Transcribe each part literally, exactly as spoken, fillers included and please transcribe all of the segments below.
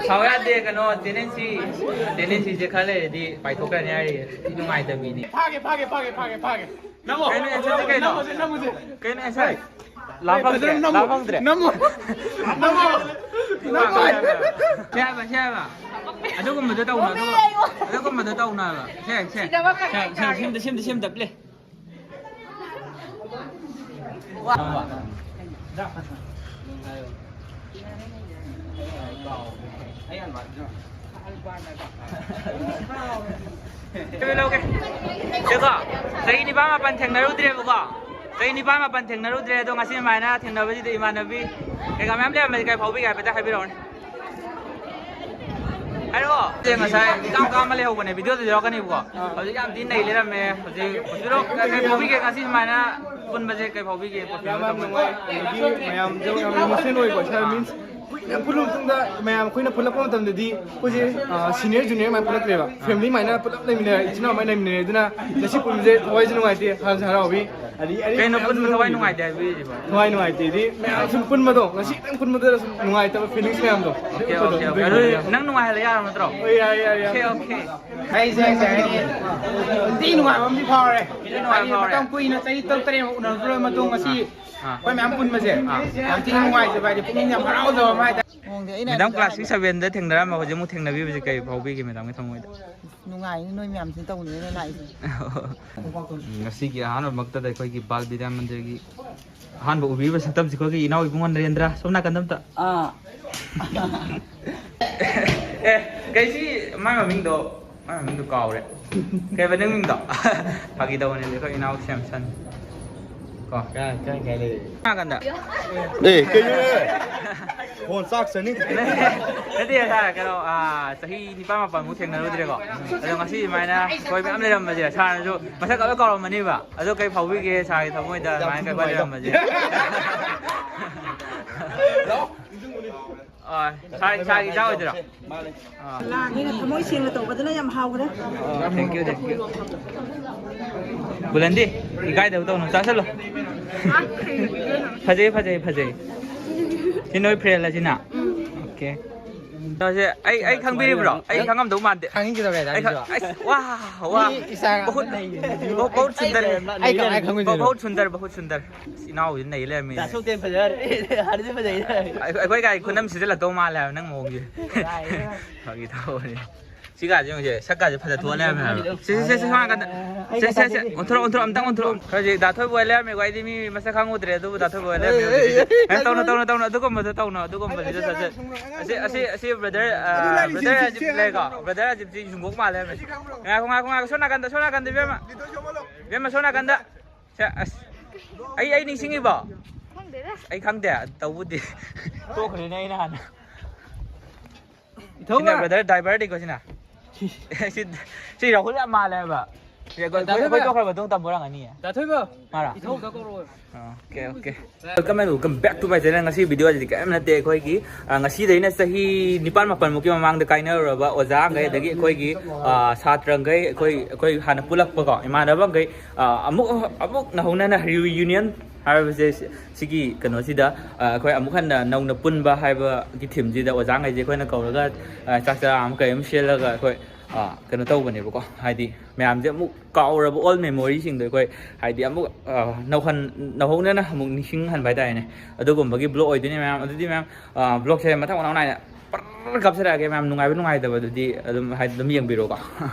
ꯁꯥꯎ ꯌꯥꯗꯦ, ꯀꯩꯅꯣ, ꯇꯦꯅꯦꯟꯁꯤ, ꯇꯦꯅꯦꯟꯁꯤꯁꯦ ꯈꯔ ꯂꯩꯔꯗꯤ ꯄꯥꯏꯊꯣꯛꯈ꯭ꯔꯅꯤ ꯍꯥꯏꯔꯤ꯫ ꯊꯤ ꯅꯨꯡꯉꯥꯏꯇꯕꯤꯅꯤ꯫ ꯐꯥꯒꯦ, ꯐꯥꯒꯦ, ꯐꯥꯒꯦ, ꯐꯥꯒꯦ, ꯐꯥꯒꯦ꯫ ꯅꯝꯃꯣ꯫ ꯀꯩꯅꯣ, ꯑꯦꯟꯁꯔꯁꯦ ꯀꯩꯅꯣ? ꯅꯝꯃꯣꯁꯦ, ꯅꯝꯃꯣꯁꯦ꯫ ꯀꯩꯅꯣ ꯑꯦꯟꯁꯔ? ꯂꯥ ꯐꯪꯗ꯭ꯔꯦ, ꯐꯖꯅ ꯅꯝꯃꯣ꯫ ꯂꯥ ꯐꯪꯗ꯭ꯔꯦ꯫ ꯅꯝꯃꯣ꯫ ꯅꯝꯃꯣ꯫ ꯁꯤ ꯍꯥꯏꯕ, ꯁꯤ ꯍꯥꯏꯕ꯫ ꯑꯗꯨꯒꯨꯝꯕꯗꯣ ꯇꯧꯅꯨ, ꯑꯗꯨꯒ-, ꯑꯗꯨꯒꯨꯝꯕꯗꯣ ꯇꯧꯅꯨ ꯍꯥꯏꯕ꯫ ꯁꯦ, ꯁꯦ꯫ ꯁꯦ, ꯁꯦ, ꯁꯦꯝꯗ, ꯁꯦꯝꯗ, ꯁꯦꯝꯗ, ꯄ꯭ꯂꯦ꯫ ꯂꯧꯒꯦ꯫ ꯁꯦꯀꯣ, ꯆꯍꯤ ꯅꯤꯄꯥꯜ ꯃꯥꯄꯜ ꯊꯦꯡꯅꯔꯨꯗ꯭ꯔꯦꯕꯀꯣ꯫ ꯆꯍꯤ ꯅꯤꯄꯥꯜ ꯃꯥꯄꯜ ꯊꯦꯡꯅꯔꯨꯗ꯭ꯔꯦ, ꯑꯗꯣ ꯉꯁꯤ ꯁꯨꯃꯥꯏꯅ ꯊꯦꯡꯅꯕꯁꯤꯗ ꯏꯃꯥꯟꯅꯕꯤ ꯀꯩꯀꯥ ꯃꯌꯥꯝ ꯂꯩꯔꯝꯃꯗꯤ ꯀꯩ ꯐꯥꯎꯕꯤꯒꯦ ꯍꯥꯏꯐꯦꯠꯇ ꯍꯥꯏꯕꯤꯔꯛꯑꯣꯅꯦ꯫ ꯍꯥꯏꯔꯛꯑꯣ꯫ ꯁꯦ, ꯉꯁꯥꯏ ꯏꯀꯥꯝ ꯀꯥꯝꯕ ꯂꯩꯍꯧꯕꯅꯦ, ꯚꯤꯗꯤꯑꯣꯗ ꯌꯥꯎꯔꯛꯀꯅꯤꯕꯀꯣ꯫ ꯑꯥ꯫ ꯍꯧꯖꯤꯛ ꯌꯥꯝ ꯊꯤꯅ ꯅꯩ ꯂꯩꯔꯝꯃꯦ꯫ ꯍꯧꯖꯤꯛ ꯍꯧꯖꯤꯛ ꯀꯩ ꯐꯥꯎꯕꯤꯒꯦ ꯉꯁꯤ ꯁꯨꯃꯥꯏꯅ ꯄꯨꯟꯕꯁꯦ, ꯀꯩ ꯐꯥꯎꯕꯤꯒꯦ? ꯌꯥꯝ, ꯌꯥꯝ ꯅꯨꯡꯉꯥꯏ꯫ ꯑꯗꯒꯤ ꯃꯌꯥꯝꯁꯨ ꯌꯥꯝ ꯏꯃꯣꯁꯅꯦꯜ ꯑꯣꯏꯀꯣ, ꯁꯥꯔ, ꯃꯤꯟꯁ ꯀꯨꯏꯅ ꯄꯨꯜꯂ ꯃꯇꯨꯡꯗ ꯃꯌꯥꯝ ꯑꯩꯈꯣꯏꯅ ꯄꯨꯜꯂꯛꯄ ꯃꯇꯝꯗꯗꯤ ꯑꯩꯈꯣꯏꯁꯦ, ꯑ, ꯁꯤꯅꯤꯌꯔ ꯖꯨꯅꯤꯌꯔ ꯃꯥꯏꯅ ꯄꯨꯜꯂꯛꯇ꯭ꯔꯦꯕ꯫ ꯐꯦꯃꯤꯂꯤ ꯃꯥꯏꯅ ꯄꯨꯂꯞ ꯂꯩꯃꯤꯟꯅꯔꯦ, ꯏꯆꯤꯟ ꯏꯅꯥꯎ ꯃꯥꯏꯅ ꯂꯩꯃꯤꯟꯅꯔꯦ꯫ ꯑꯗꯨꯅ ꯉꯁꯤ ꯄꯨꯟꯕꯁꯦ ꯊꯋꯥꯏꯁꯨ ꯅꯨꯡꯉꯥꯏꯇꯦ, ꯍꯔꯥꯎꯁꯨ ꯍꯔꯥꯎꯏ꯫ ꯑꯗꯒꯤ ꯑꯔꯤꯕ ꯀꯩꯅꯣ ꯃꯌꯥꯝꯁꯨ ꯄꯨꯟꯕ ꯊꯋꯥꯏ ꯎꯏ꯫ ꯅꯨꯡꯉꯥꯏꯇꯦ ꯍꯥꯏꯕꯤꯔꯤꯁꯤꯕꯣ? ꯊꯋꯥꯏ ꯅꯨꯡꯉꯥꯏꯇꯦꯗꯤ ꯃꯌꯥꯝ ꯁꯨꯝ ꯄꯨꯟꯕꯗꯣ, ꯉꯁꯤ ꯈꯤꯇꯪ ꯄꯨꯟꯕꯗ ꯁꯨꯝ ꯅꯨꯡꯉꯥꯏꯇꯕ ꯐꯤꯂꯤꯡꯁ ꯃꯌꯥꯝꯗꯣ꯫ Okay, okay, okay. ꯑꯗꯨ ꯅꯪ ꯅꯨꯡꯉꯥꯏꯍꯜꯂ ꯌꯥꯔꯕ ꯅꯠꯇ꯭ꯔꯣ? ꯍꯣꯏ, ꯌꯥꯔꯦ, ꯌꯥꯔꯦ, ꯌꯥꯔꯦ꯫ Okay, okay. ꯑꯩꯁꯦ ꯀꯩ ꯍꯥꯏꯅꯤ, ꯊꯤ ꯅꯨꯡꯉꯥꯏꯕ ꯑꯃꯗꯤ ꯐꯥꯎꯔꯦ꯫ ꯊꯤ ꯅꯨꯡꯉꯥꯏꯕ ꯑꯩ ꯐꯥꯎꯔꯦ꯫ ꯃꯇꯝ ꯀꯨꯏꯅ, ꯆꯍꯤ ꯇꯔꯨꯛ ꯇꯔꯦꯠꯃꯨꯛ ꯎꯅꯔꯨꯗ꯭ꯔꯕ ꯃꯇꯨꯡ ꯉꯁꯤ ꯑꯥ꯫ ꯑꯩꯈꯣꯏ ꯃꯌꯥꯝ ꯄꯨꯟꯕꯁꯦ ꯑꯥ꯫ ꯌꯥꯝ ꯊꯤꯅ ꯅꯨꯡꯉꯥꯏꯖꯕ ꯍꯥꯏꯗꯤ, ꯄꯨꯛꯅꯤꯡ ꯌꯥꯝ ꯍꯔꯥꯎꯖꯕ ꯑꯃ ꯍꯥꯏꯇꯥꯔꯦ꯫ ꯃꯦꯗꯥꯝ ꯀ꯭ꯂꯥꯁ ꯁꯤꯛꯁ ꯁꯚꯦꯟꯗ ꯊꯦꯡꯅꯔꯝꯕ ꯍꯧꯖꯤꯛ ꯑꯃꯨꯛ ꯊꯦꯡꯅꯕꯤꯕꯁꯦ ꯀꯩ ꯐꯥꯎꯕꯤꯒꯦ ꯃꯦꯗꯥꯝꯒꯤ ꯊꯃꯣꯏꯗ? ꯅꯨꯡꯉꯥꯏꯅꯤ, ꯅꯣꯏ ꯃꯌꯥꯝꯁꯤꯅ ꯇꯧꯅꯤꯅ ꯂꯥꯛꯏꯁꯦ꯫ ꯉꯁꯤꯒꯤ ꯑꯍꯥꯟꯕꯃꯛꯇꯗ ꯑꯩꯈꯣꯏꯒꯤ ꯕꯥꯜ ꯕꯤꯗ꯭ꯌꯥ ꯃꯟꯗꯤꯔꯒꯤ ꯑꯍꯥꯟꯕ ꯎꯕꯤꯔꯤꯕ ꯁꯛꯇꯝꯁꯤ ꯑꯩꯈꯣꯏꯒꯤ ꯏꯅꯥꯎ ꯏꯕꯨꯡꯉꯣ ꯅꯔꯦꯟꯗ꯭ꯔ, ꯁꯣꯝ ꯅꯥꯀꯟꯗ ꯑꯝꯇ꯫ ꯑꯥ꯫ ꯑꯦ, ꯀꯩꯁꯤ ꯃꯥꯏ ꯃꯃꯤꯡꯗꯣ, ꯃꯥꯏ ꯃꯃꯤꯡꯗꯣ ꯀꯥꯎꯔꯦ꯫ ꯀꯩꯕ ꯅꯪ ꯃꯤꯡꯗꯣ? ꯐꯥꯒꯤ ꯇꯧꯕꯅꯦ, ꯑꯩꯈꯣꯏ ꯏꯅꯥꯎ ꯁꯦꯝꯁꯟ꯫ ꯀꯣ꯫ ꯀꯥꯏ, ꯀꯥꯏ, ꯀꯥꯏ ꯂꯩ? ꯁꯣꯝ ꯅꯥꯀꯟꯗ꯫ ꯑꯦ, ꯀꯩꯅꯣ? ꯐꯣꯟ ꯆꯥꯛ ꯆꯅꯤ꯫ ꯅꯠꯇꯦ, ꯁꯥꯔ, ꯀꯩꯅꯣ, ꯑꯥ, ꯆꯍꯤ ꯅꯤꯄꯥꯟ ꯃꯥꯄꯟꯃꯨꯛ ꯊꯦꯡꯅꯔꯨꯗ꯭ꯔꯦꯀꯣ꯫ ꯑꯗꯣ ꯉꯁꯤ ꯁꯨꯃꯥꯏꯅ ꯑꯩꯈꯣꯏ ꯃꯌꯥꯝ ꯂꯩꯔꯝꯕꯁꯦ, ꯁꯥꯔꯅꯁꯨ ꯃꯁꯛ ꯂꯣꯏ ꯀꯥꯎꯔꯝꯃꯅꯤꯕ꯫ ꯑꯗꯣ ꯀꯩ ꯐꯥꯎꯕꯤꯒꯦ ꯁꯥꯔꯒꯤ ꯊꯃꯣꯏꯗ ꯌꯥꯝ ꯑꯗꯨꯃꯥꯏꯅ ꯊꯤ ꯀꯩ ꯅꯨꯡꯉꯥꯏ꯫ ꯂꯩꯔꯝꯕꯁꯦ? ꯑꯥ, ꯁꯥꯔ, ꯁꯥꯔꯒꯤ ꯏꯆꯥ ꯑꯣꯏꯗꯣꯏꯔꯣ? ꯃꯥꯅꯦ꯫ ꯑꯥ꯫ ꯂꯥꯡꯉꯦꯅ ꯊꯃꯣꯏ ꯁꯦꯡꯅ ꯇꯧꯕꯗꯨꯅ ꯌꯥꯝ ꯍꯥꯎꯈ꯭ꯔꯦ꯫ Thank you, thank you꯫ ꯕꯨꯂꯟꯗꯤ, ꯏꯀꯥꯏꯗꯕ ꯇꯧꯅꯨ, ꯆꯥꯁꯤꯜꯂꯣ꯫ ꯐꯖꯩ, ꯐꯖꯩ, ꯐꯖꯩ꯫ ꯁꯤ ꯅꯣꯏ ꯐ꯭ꯔꯦꯟꯂ ꯁꯤꯅ? ꯎꯝ꯫ ꯑꯣꯀꯦ꯫ ꯀꯩꯅꯣꯁꯦ, ꯑꯩ ꯑꯩ ꯈꯪꯕꯤꯔꯤꯕ꯭ꯔꯣ? ꯑꯩ ꯈꯪꯉꯝꯗꯧ ꯃꯥꯟꯗꯦ꯫ ꯈꯪꯉꯤꯗꯧꯔꯦ ꯑꯩ ꯈꯪ- ꯑꯁ, ꯋꯥ ꯋꯥ ꯃꯤ ꯏꯁꯥ ꯈꯪꯅꯩꯌꯦ꯫ ꯕꯍꯨꯠ ꯕꯍꯨꯠ ꯁꯨꯟꯗꯔ꯫ ꯑꯩ ꯀꯃꯥꯏꯅ ꯈꯪꯉꯣꯏꯗꯣꯏꯅꯣ? ꯕꯍꯨꯠ ꯁꯨꯟꯗꯔ, ꯕꯍꯨꯠ ꯁꯨꯟꯗꯔ꯫ ꯑꯁ, ꯏꯅꯥꯎꯁꯤ ꯅꯩ ꯂꯩꯔꯝꯃꯦ꯫ ꯗꯥ ꯁꯣꯛꯇꯦ ꯐꯖꯔꯦ꯫ ꯍꯥꯟꯅꯗꯤ ꯐꯖꯩꯗ꯫ ꯑꯩꯈꯣꯏ ꯀꯥꯏ ꯈꯨꯅꯝ ꯁꯤꯖꯤꯜꯂꯛꯇꯧ ꯃꯥꯜꯂꯦ ꯍꯥꯏꯕ ꯅꯪ ꯃꯑꯣꯡꯁꯦ꯫ ꯐꯥꯒꯤ ꯇꯧꯕꯅꯦ꯫ ꯁꯤꯒꯥꯁꯦ ꯌꯦꯡꯉꯨꯁꯦ, ꯁꯛꯀꯥꯁꯦ ꯐꯖ ꯊꯣꯛꯍꯜꯂꯦ ꯍꯥꯏꯕ꯫ ꯁꯦ, ꯁꯦ, ꯁꯦ, ꯁꯣꯝ ꯅꯥꯀꯟꯗ꯫ ꯁꯦ, ꯁꯦ, ꯁꯦ, ꯑꯣꯟꯊꯣꯔꯛꯑꯣ, ꯑꯣꯟꯊꯣꯔꯛꯑꯣ, ꯑꯝꯇꯪ ꯑꯣꯟꯊꯣꯔꯛꯑꯣ꯫ ꯍꯧꯖꯤꯛ ꯗꯥ ꯊꯣꯏꯕ ꯑꯣꯏ ꯂꯩꯔꯝꯃꯦꯀꯣ, ꯑꯩꯗꯤ ꯃꯤ ꯃꯁꯛ ꯈꯪꯉꯨꯗ꯭ꯔꯦ, ꯑꯗꯨꯕꯨ ꯗꯥ ꯊꯣꯏꯕ ꯑꯣꯏ ꯂꯩꯔꯝꯃꯦ ꯍꯧꯖꯤꯛ꯫ ꯃꯦꯝ, ꯇꯧꯅꯣ, ꯇꯧꯅꯣ, ꯇꯧꯅꯣ, ꯑꯗꯨꯒꯨꯝꯕꯗꯣ ꯇꯧꯅꯣ, ꯑꯗꯨꯒꯨꯝꯕꯗꯨꯗ ꯆꯠꯁꯦ꯫ ꯑꯁꯤ, ꯑꯁꯤ, ꯑꯁꯤ brother, ꯑ, brother ꯑꯖꯤꯠ ꯂꯩꯀꯣ, brother ꯑꯖꯤꯠꯁꯤ ꯌꯨꯡꯀꯣꯛ ꯃꯥꯜꯂꯦ ꯍꯥꯏꯕꯅꯦ꯫ ꯉꯥꯏꯈꯣ, ꯉꯥꯏꯈꯣ, ꯉꯥꯏꯈꯣ, ꯁꯣꯝ ꯅꯥꯀꯟꯗ, ꯁꯣꯝ ꯅꯥꯀꯟꯗ, ꯏꯕꯦꯝꯃ꯫ ꯏꯕꯦꯝꯃ, ꯁꯣꯝ ꯅꯥꯀꯟꯗ꯫ ꯁꯦ, ꯑꯁ꯫ ꯑꯩ, ꯑꯩ ꯅꯤꯡꯁꯤꯡꯉꯤꯕꯣ? ꯈꯪꯗꯦꯗ꯫ ꯑꯩ ꯈꯪꯗꯦ, ꯇꯧꯕꯨꯗꯤ꯫ ꯇꯣꯛꯈ꯭ꯔꯦꯅꯦ ꯑꯩꯅ ꯍꯥꯟꯅ꯫ ꯏꯊꯧꯒ꯫ ꯁꯤꯅ brother driver ꯅꯤꯀꯣ ꯁꯤꯅ꯫ ꯁꯤ, ꯁꯤ ꯔꯥꯍꯨꯜ ꯌꯥꯝ ꯃꯥꯜꯂꯦ ꯍꯥꯏꯕ꯫ ꯁꯤ ꯑꯩꯈꯣꯏ, ꯗꯥ ꯑꯩꯈꯣꯏ, ꯑꯩꯈꯣꯏ ꯊꯣꯏꯕ꯫ ꯇꯣꯛꯈ꯭ꯔ ꯃꯇꯨꯡ ꯇꯝꯕ ꯑꯣꯏꯔꯝꯒꯅꯤꯌꯦ꯫ ꯗꯥ ꯊꯣꯏꯕ꯫ ꯃꯥꯔꯥ? ꯏꯊꯧꯗ ꯀꯧꯔꯛꯑꯣ꯫ Okay, okay. Welcome and welcome back to my channel꯫ ꯉꯁꯤ video ꯑꯁꯤꯗꯤ ꯀꯔꯤꯝ ꯅꯠꯇꯦ, ꯑꯩꯈꯣꯏꯒꯤ, ꯑ, ꯉꯁꯤꯗꯩꯅ ꯆꯍꯤ ꯅꯤꯄꯥꯟ ꯃꯥꯄꯟꯃꯨꯛꯀꯤ ꯃꯃꯥꯡꯗ ꯀꯥꯏꯅꯔꯨꯔꯕ ꯑꯣꯖꯥꯈꯩ, ꯑꯗꯒꯤ ꯑꯩꯈꯣꯏꯒꯤ, ꯑ, ꯁꯥꯇ꯭ꯔꯈꯩ, ꯑꯩꯈꯣꯏ, ꯑꯩꯈꯣꯏ ꯍꯥꯟꯅ ꯄꯨꯜꯂꯛꯄꯀꯣ, ꯏꯃꯥꯟꯅꯕꯈꯩ, ꯑ, ꯑꯃꯨꯛ, ꯑꯃꯨꯛ ꯅꯧꯍꯧꯅꯅ reunion ꯍꯥꯏꯕꯁꯦ ꯁꯤ-, ꯁꯤꯒꯤ ꯀꯩꯅꯣꯁꯤꯗ, ꯑ, ꯑꯩꯈꯣꯏ ꯑꯃꯨꯛ ꯍꯟꯅ ꯅꯧꯅ ꯄꯨꯟꯕ ꯍꯥꯏꯕꯒꯤ themeꯁꯤꯗ ꯑꯣꯖꯥꯈꯩꯁꯦ ꯑꯩꯈꯣꯏꯅ ꯀꯧꯔꯒ, ꯑ, ꯆꯥꯛ ꯆꯔꯥ ꯑꯃ ꯀꯩ ꯑꯃ ꯁꯤꯜꯂꯒ ꯑꯩꯈꯣꯏ, ꯑ, ꯀꯩꯅꯣ ꯇꯧꯕꯅꯦꯕꯀꯣ꯫ ꯍꯥꯏꯗꯤ ꯃꯌꯥꯝꯁꯦ ꯑꯃꯨꯛ ꯀꯥꯎꯔꯕ old memoryꯁꯤꯡꯗꯣ ꯑꯩꯈꯣꯏ ꯍꯥꯏꯗꯤ ꯑꯃꯨꯛ, ꯑ, ꯅꯧꯍꯟ-, ꯅꯧꯍꯧꯅꯅ ꯑꯃꯨꯛ ꯅꯤꯡꯁꯤꯡꯍꯟꯕ ꯍꯥꯏꯇꯥꯔꯦꯅꯦ꯫ ꯑꯗꯨꯒꯨꯝꯕꯒꯤ vlog ꯑꯣꯏꯗꯣꯏꯅꯦ ꯃꯌꯥꯝ꯫ ꯑꯗꯨꯗꯤ ꯃꯌꯥꯝ, ꯑ, vlogꯁꯦ ꯃꯊꯪ ꯃꯅꯥꯎ ꯅꯥꯏꯅ ꯄꯔꯔ ꯀꯥꯞꯆꯔꯛꯑꯒꯦ ꯃꯌꯥꯝ꯫ ꯅꯨꯡꯉꯥꯏꯕ ꯅꯨꯡꯉꯥꯏꯇꯕꯗꯨꯗꯤ ꯑꯗꯨꯝ ꯍꯥꯏꯗꯤ ꯑꯗꯨꯝ ꯌꯦꯡꯕꯤꯔꯣꯀꯣ꯫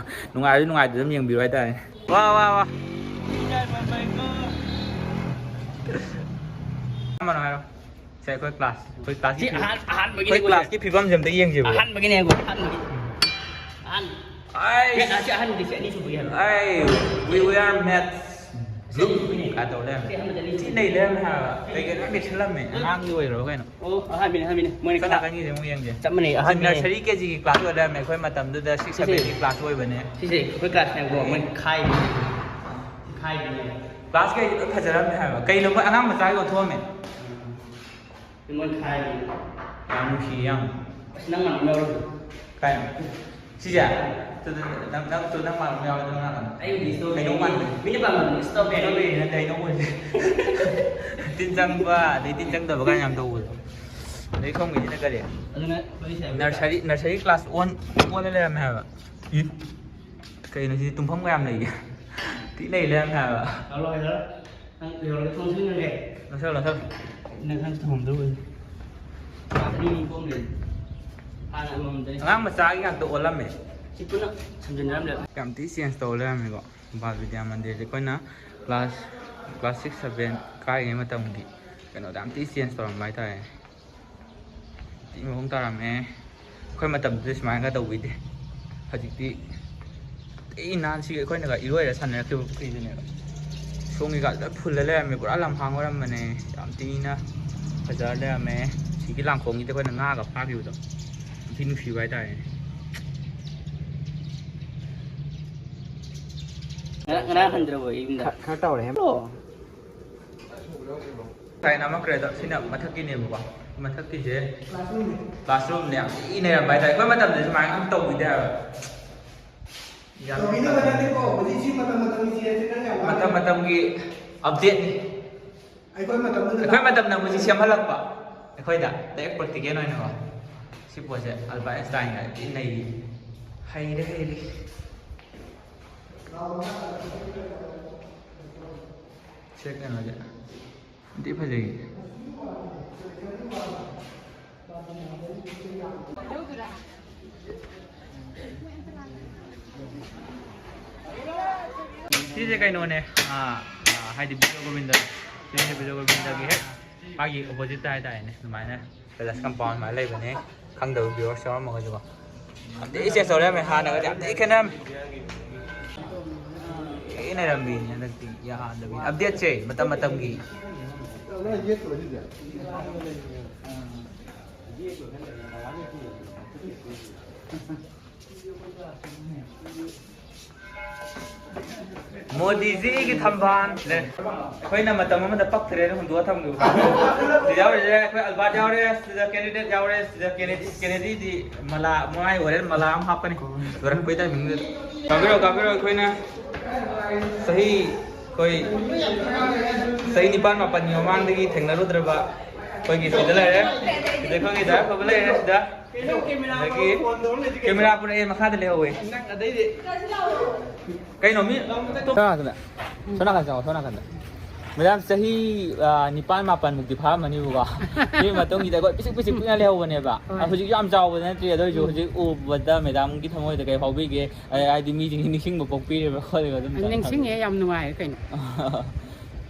ꯅꯨꯡꯉꯥꯏꯔꯁꯨ ꯅꯨꯡꯉꯥꯏꯇ꯭ꯔꯁꯨ ꯑꯗꯨꯝ ꯌꯦꯡꯕꯤꯔꯣ ꯍꯥꯏꯇꯥꯔꯦ꯫ ꯋꯥ, ꯋꯥ, ꯋꯥ꯫ ꯑꯃꯅ ꯍꯥꯏꯔꯣ꯫ ꯁꯦ, ꯑꯩꯈꯣꯏ class, ꯑꯩꯈꯣꯏ classꯀꯤ ꯁꯤ ꯐꯤꯕꯝ-, ꯑꯍꯥꯟ-, ꯑꯍꯥꯟꯕꯒꯤꯅꯦ ꯑꯩꯈꯣꯏ ꯑꯩꯈꯣꯏ classꯀꯤ ꯐꯤꯕꯝꯁꯦ ꯑꯝꯇ ꯌꯦꯡꯁꯦꯕ꯫ ꯑꯍꯥꯟꯕꯒꯤꯅꯦ ꯑꯩꯈꯣꯏ ꯑꯍꯥꯟꯕꯒꯤ꯫ ꯑꯍꯥꯟ-, ꯑꯩ ꯌꯦ, ꯑꯁꯤ ꯑꯍꯟꯒꯤ ꯁꯤ ꯑꯅꯤꯁꯨꯕꯒꯤ ꯍꯥꯏꯕ꯫ ꯑꯩ, we wear maths blue ꯀꯥꯏ ꯇꯧ ꯂꯩꯔꯝꯃꯦ꯫ ꯁꯤ ꯑꯍꯥꯟꯕꯗ ꯑꯅꯤ ꯊꯤ ꯅꯩ ꯂꯩꯔꯝꯃꯦ ꯍꯥꯏꯕ꯫ ꯀꯩ ꯀꯩꯅꯣ ꯌꯥꯝ ꯌꯦꯛꯁꯜꯂꯝꯃꯦ꯫ ꯑꯉꯥꯡꯒꯤ ꯑꯣꯏꯔꯕ ꯀꯩꯅꯣ꯫ ꯑꯣ, ꯑꯍꯥꯟꯕꯅꯦ, ꯑꯍꯥꯟꯕꯅꯦ꯫ ꯃꯣꯏꯅ ꯁꯣꯝ ꯈꯔ ꯅꯥꯀꯟꯒꯤꯁꯦ ꯑꯃꯨꯛ ꯌꯦꯡꯁꯦ꯫ ꯆꯞ ꯃꯥꯟꯅꯩ, ꯁꯤ ꯑꯍꯥꯟꯕꯅꯦ꯫ Nursery, KGꯒꯤ class ꯑꯣꯏ ꯂꯩꯔꯝꯃꯦ꯫ ꯑꯩꯈꯣꯏ ꯃꯇꯝꯗꯨꯗ six, ꯁꯤꯁꯦ, sevenꯒꯤ class ꯑꯣꯏꯕꯅꯦ꯫ ꯁꯤꯁꯦ ꯑꯩꯈꯣꯏ classꯅꯦꯕꯀꯣ, ꯃꯣꯏ ꯈꯥꯏꯕꯅꯦ꯫ ꯈꯥꯏꯕꯅꯦ꯫ Class ꯀꯩꯁꯦ ꯂꯣꯏ ꯐꯖꯔꯝꯃꯦ ꯍꯥꯏꯕ꯫ ꯀꯩꯅꯣ ꯃꯣꯏ ꯑꯉꯥꯡ ꯃꯆꯥꯒꯤ ꯑꯣꯟꯊꯣꯛꯑꯝꯃꯦ꯫ ꯃꯣꯏ ꯈꯥꯏꯔꯤ꯫ ꯌꯥꯝ ꯅꯨꯡꯁꯤ ꯌꯥꯝ꯫ ꯑꯁ, ꯅꯪ ꯃꯥꯟꯕ ꯌꯥꯎꯔꯤ꯫ ꯀꯥꯏꯅꯣ? ꯁꯤꯁꯦ? ꯇꯨ, ꯇꯨ, ꯅꯪ, ꯅꯪ, ꯇꯨ, ꯅꯪ ꯃꯥꯟꯕ ꯌꯥꯎꯔꯤ, ꯅꯪ ꯃꯥꯟꯕ꯫ ꯑꯩꯕꯨꯗꯤ strawberry꯫ ꯍꯩꯅꯧ ꯃꯥꯟꯕꯅꯦ꯫ ꯃꯤꯅ ꯄꯥꯝꯕꯗꯤ strawberry꯫ Strawberry ꯅꯠꯇꯦ, ꯍꯩꯅꯧ ꯑꯣꯏꯗꯦ꯫ ꯇꯤꯟ ꯆꯪꯕ, ꯑꯗꯩ ꯇꯤꯟ ꯆꯪꯗꯕ ꯀꯥꯏꯅ ꯌꯥꯝ ꯇꯧꯕꯗꯣ꯫ ꯑꯗꯩ ꯁꯣꯝꯒꯤꯁꯤꯅ ꯀꯔꯤ? ꯑꯗꯨꯅ ꯅꯔꯁꯔꯤ, ꯅꯔꯁꯔꯤ ꯀ꯭ꯂꯥꯁ ꯑꯣꯟ ꯑꯣꯟꯅ ꯂꯩꯔꯝꯃꯦ ꯍꯥꯏꯕ꯫ ꯏ, ꯀꯩꯅꯣ ꯁꯤꯗꯤ ꯇꯨꯝꯐꯝꯒ ꯌꯥꯝ ꯂꯩꯒꯦ? ꯊꯤ ꯂꯩ ꯂꯩꯔꯝꯃꯦ ꯍꯥꯏꯕ꯫ Hello, hello. ꯅꯪ ꯌꯧꯔꯒ ꯊꯣꯡ ꯁꯤꯟꯈ꯭ꯔꯒꯦ꯫ ꯂꯧꯁꯜꯂꯣ, ꯂꯧꯁꯜꯂꯣ꯫ ꯅꯪ ꯈꯔ ꯊꯣꯡꯗꯧꯕ ꯑꯣꯏꯗꯤ꯫ ꯀ꯭ꯂꯥꯁ ꯑꯅꯤ ꯑꯅꯤ ꯄꯣꯛꯑꯝꯃꯦ꯫ ꯍꯥꯟꯅ ꯑꯃꯃꯝꯗ ꯑꯩ ꯉꯔꯥꯡ ꯃꯆꯥꯒꯤ ꯉꯥꯛꯇ ꯑꯣꯜꯂꯝꯃꯦ꯫ ꯁꯤ ꯄꯨꯟꯅ ꯁꯝꯖꯤꯟꯅꯔꯝꯂꯦ꯫ ꯌꯥꯝ ꯊꯤ ꯆꯦꯟꯖ ꯇꯧ ꯂꯩꯔꯝꯃꯦꯀꯣ꯫ ꯕꯥꯜ ꯕꯤꯗ꯭ꯌꯥ ꯃꯟꯗꯤꯔꯁꯦ ꯑꯩꯈꯣꯏꯅ ꯀ꯭ꯂꯥꯁ, ꯀ꯭ꯂꯥꯁ ꯁꯤꯛꯁ ꯁꯚꯦꯟ ꯀꯥꯔꯤꯉꯩ ꯃꯇꯝꯒꯤ ꯀꯩꯅꯣꯗ ꯌꯥꯝ ꯊꯤ ꯆꯦꯟꯖ ꯇꯧꯔꯝꯕ ꯍꯥꯏꯇꯥꯔꯦ꯫ ꯊꯤ ꯃꯑꯣꯡ ꯇꯥꯔꯝꯃꯦ꯫ ꯑꯩꯈꯣꯏ ꯃꯇꯝꯗꯨꯗꯤ ꯁꯨꯃꯥꯏꯅꯒ ꯇꯧꯕꯤꯗꯦ꯫ ꯍꯧꯖꯤꯛꯇꯤ ꯊꯤ ꯅꯥꯟ, ꯁꯤ ꯑꯩꯈꯣꯏꯅꯒ ꯏꯔꯣꯏꯔ ꯁꯥꯟꯅꯔꯛꯈꯤꯕ ꯄꯨꯈ꯭ꯔꯤꯗꯨꯅꯦꯕ꯫ ꯁꯣꯝꯒꯤꯒ ꯂꯣꯏ ꯐꯨꯜꯂ ꯂꯩꯔꯝꯃꯦ, ꯄꯨꯔꯥ ꯂꯝꯍꯥꯡ ꯑꯣꯏꯔꯝꯕꯅꯦ꯫ ꯌꯥꯝ ꯊꯤꯅ ꯐꯖꯔ ꯂꯩꯔꯝꯃꯦ꯫ ꯁꯤꯒꯤ ꯂꯥꯡꯈꯣꯡꯒꯤꯗ ꯑꯩꯈꯣꯏꯅ ꯉꯥꯒ ꯐꯥꯈꯤꯕꯗꯣ ꯌꯥꯝ ꯊꯤ ꯅꯨꯡꯁꯤꯕ ꯍꯥꯏꯇꯥꯔꯦꯅꯦ꯫ ꯉꯔꯥꯡ, ꯉꯔꯥꯡ ꯍꯟꯗ꯭ꯔꯕꯣ ꯌꯨꯝꯗ? ꯈꯔ, ꯈꯔ ꯇꯧꯔꯦ꯫ ꯑꯣ꯫ ꯁꯥꯏꯟ ꯑꯃ ꯀ꯭ꯔꯦꯗ, ꯁꯤꯅ ꯃꯊꯛꯀꯤꯅꯦꯕꯀꯣ꯫ ꯃꯊꯛꯀꯤꯁꯦ ꯀ꯭ꯂꯥꯁꯔꯨꯝꯅꯦ, ꯌꯥꯝ ꯊꯤ ꯅꯩꯔꯝꯕ ꯍꯥꯏꯇꯥꯔꯦ꯫ ꯑꯩꯈꯣꯏ ꯃꯇꯝꯗꯗꯤ ꯁꯨꯃꯥꯏꯅ ꯑꯝ ꯇꯧꯕꯤꯗꯦ ꯍꯥꯏꯕ꯫ ꯌꯥꯝ ꯇꯧꯕꯤꯗꯕ ꯅꯠꯇꯦꯀꯣ, ꯍꯧꯖꯤꯛꯁꯤ ꯃꯇꯝ ꯃꯇꯝꯒꯤ change ꯅꯪ ꯌꯥꯝ ꯃꯇꯝ ꯋꯥꯠꯂꯤ꯫ ꯃꯇꯝꯒꯤ ꯑꯞꯗꯦꯠꯅꯤ꯫ ꯑꯩꯈꯣꯏ ꯃꯇꯝꯗꯨꯗ ꯑꯩꯈꯣꯏ ꯃꯇꯝꯅ ꯍꯧꯖꯤꯛ ꯁꯦꯝꯍꯜꯂꯛꯄ꯫ ꯑꯩꯈꯣꯏꯗ direct practical ꯑꯣꯏꯅꯀꯣ꯫ ꯁꯤ ꯄꯣꯠꯁꯦ ꯑꯜꯕꯥꯔꯠ ꯑꯥꯏꯟꯁꯇꯥꯏꯟꯒ ꯊꯤ ꯅꯩꯔꯤ꯫ ꯍꯩꯔꯦ, ꯍꯩꯔꯦ꯫ ꯁꯦ ꯀꯩꯅꯣꯁꯦ꯫ ꯊꯤ ꯐꯖꯩ꯫ ꯁꯤꯁꯦ ꯀꯩꯅꯣꯅꯦ, ꯑꯥ, ꯑꯥ, ꯍꯥꯏꯗꯤ ꯕꯤꯖꯣ ꯒꯣꯕꯤꯟꯗ, ꯁꯤꯁꯦ ꯕꯤꯖꯣ ꯒꯣꯕꯤꯟꯗꯒꯤ ꯍꯦꯛ ꯃꯥꯒꯤ opposite ꯇ ꯍꯥꯏꯇꯥꯔꯦꯅꯦ, ꯑꯗꯨꯃꯥꯏꯅ palace compound ꯑꯗꯨꯃꯥꯏꯅ ꯂꯩꯕꯅꯦ꯫ ꯈꯪꯗꯕ viewers ꯌꯥꯎꯔꯝꯃꯒꯁꯨꯀꯣ꯫ ꯌꯥꯝ ꯊꯤ change ꯇꯧꯔꯦ ꯍꯥꯏꯕ, ꯍꯥꯟꯅꯒꯗꯤ ꯌꯥꯝ ꯊꯤ ꯈꯦꯠꯅꯔꯝꯃꯦ꯫ ꯈꯦꯠꯅꯔꯝꯃꯤꯅꯦ ꯍꯟꯗꯛꯇꯤ, ꯌꯥꯗꯕꯤ꯫ Update ꯁꯦ ꯃꯇꯝ ꯃꯇꯝꯒꯤ꯫ ꯃꯣꯗꯤꯖꯤꯒꯤ ꯊꯝꯕꯥꯜ꯫ ꯑꯩꯈꯣꯏꯅ ꯃꯇꯝ ꯑꯃꯗ ꯄꯛꯇ꯭ꯔꯦꯅ ꯍꯨꯟꯗꯣꯛꯑ ꯊꯝꯈꯤꯕ꯫ ꯁꯤꯗ ꯌꯥꯎꯔꯤꯁꯦ ꯑꯩꯈꯣꯏ ꯑꯜꯕꯥꯔꯠ ꯌꯥꯎꯔꯦ, ꯁꯤꯗ candidate ꯌꯥꯎꯔꯦ, ꯁꯤꯗ ꯀꯦꯅꯦꯗꯤ, ꯀꯦꯅꯦꯗꯤꯗꯤ ꯃꯂꯥ, ꯃꯥꯏ ꯑꯣꯏꯔꯦ, ꯃꯂꯥ ꯑꯃ ꯍꯥꯞꯀꯅꯤ꯫ ꯂꯣꯏꯔꯛꯄꯩ timing ꯗꯨꯗ꯫ ꯀꯥꯕꯤꯔꯣ, ꯀꯥꯕꯤꯔꯣ, ꯑꯩꯈꯣꯏꯅ ꯆꯍꯤ, ꯑꯩꯈꯣꯏ ꯆꯍꯤ ꯅꯤꯄꯥꯟ ꯃꯥꯄꯟꯒꯤ ꯃꯃꯥꯡꯗꯒꯤ ꯊꯦꯡꯅꯔꯨꯗ꯭ꯔꯕ ꯑꯩꯈꯣꯏꯒꯤ ꯁꯤꯗ ꯂꯩꯔꯦ꯫ ꯁꯤꯗ ꯑꯩꯈꯣꯏꯒꯤ ꯗꯥꯏꯔꯦꯛ ꯐꯕ ꯂꯩꯔꯦ ꯁꯤꯗ꯫ ꯑꯗꯒꯤ ꯀꯦꯃꯦꯔꯥ ꯄꯨꯔꯛꯑꯦ ꯃꯈꯥꯗ ꯂꯩꯍꯧꯋꯦ꯫ ꯀꯩꯅꯣ ꯃꯤ ꯁꯣꯝ ꯅꯥꯀꯟꯗ, ꯁꯣꯝ ꯅꯥꯀꯟꯗ ꯆꯪꯉꯣ, ꯁꯣꯝ ꯅꯥꯀꯟꯗ꯫ ꯃꯦꯗꯥꯝ ꯆꯍꯤ, ꯑ, ꯅꯤꯄꯥꯟ ꯃꯥꯄꯟ ꯃꯨꯛꯇꯤ ꯐꯥꯔꯝꯃꯅꯤꯕꯀꯣ꯫ ꯁꯤꯒꯤ ꯃꯇꯨꯡꯁꯤꯗ ꯑꯩꯈꯣꯏ ꯄꯤꯁꯤꯛ ꯄꯤꯁꯤꯛ ꯄꯤꯛꯅ ꯂꯩꯍꯧꯕꯅꯦꯕ꯫ ꯍꯣꯏ꯫ ꯍꯧꯖꯤꯛꯁꯨ ꯌꯥꯝ ꯆꯥꯎꯕꯗꯤ ꯅꯠꯇ꯭ꯔꯤ, ꯑꯗꯨ ꯑꯣꯏꯔꯁꯨ ꯎꯝ꯫ ꯍꯧꯖꯤꯛ ꯎꯕꯗ ꯃꯦꯗꯥꯝꯒꯤ ꯊꯃꯣꯏꯗ ꯀꯩ ꯐꯥꯎꯕꯤꯒꯦ? ꯑ, ꯍꯥꯏꯗꯤ ꯃꯤꯁꯤꯡꯒꯤ ꯅꯤꯡꯁꯤꯡꯕ ꯄꯣꯛꯄꯤꯔꯤꯕ꯭ꯔꯥ ꯈꯣꯠꯂꯤꯕ꯭ꯔꯥ ꯑꯗꯨꯝ ꯇꯪ ꯅꯤꯡꯁꯤꯡꯉꯦ, ꯊꯝꯕꯤꯌꯨ꯫ ꯌꯥꯝ ꯅꯨꯡꯉꯥꯏꯔꯦ ꯀꯩꯅꯣ꯫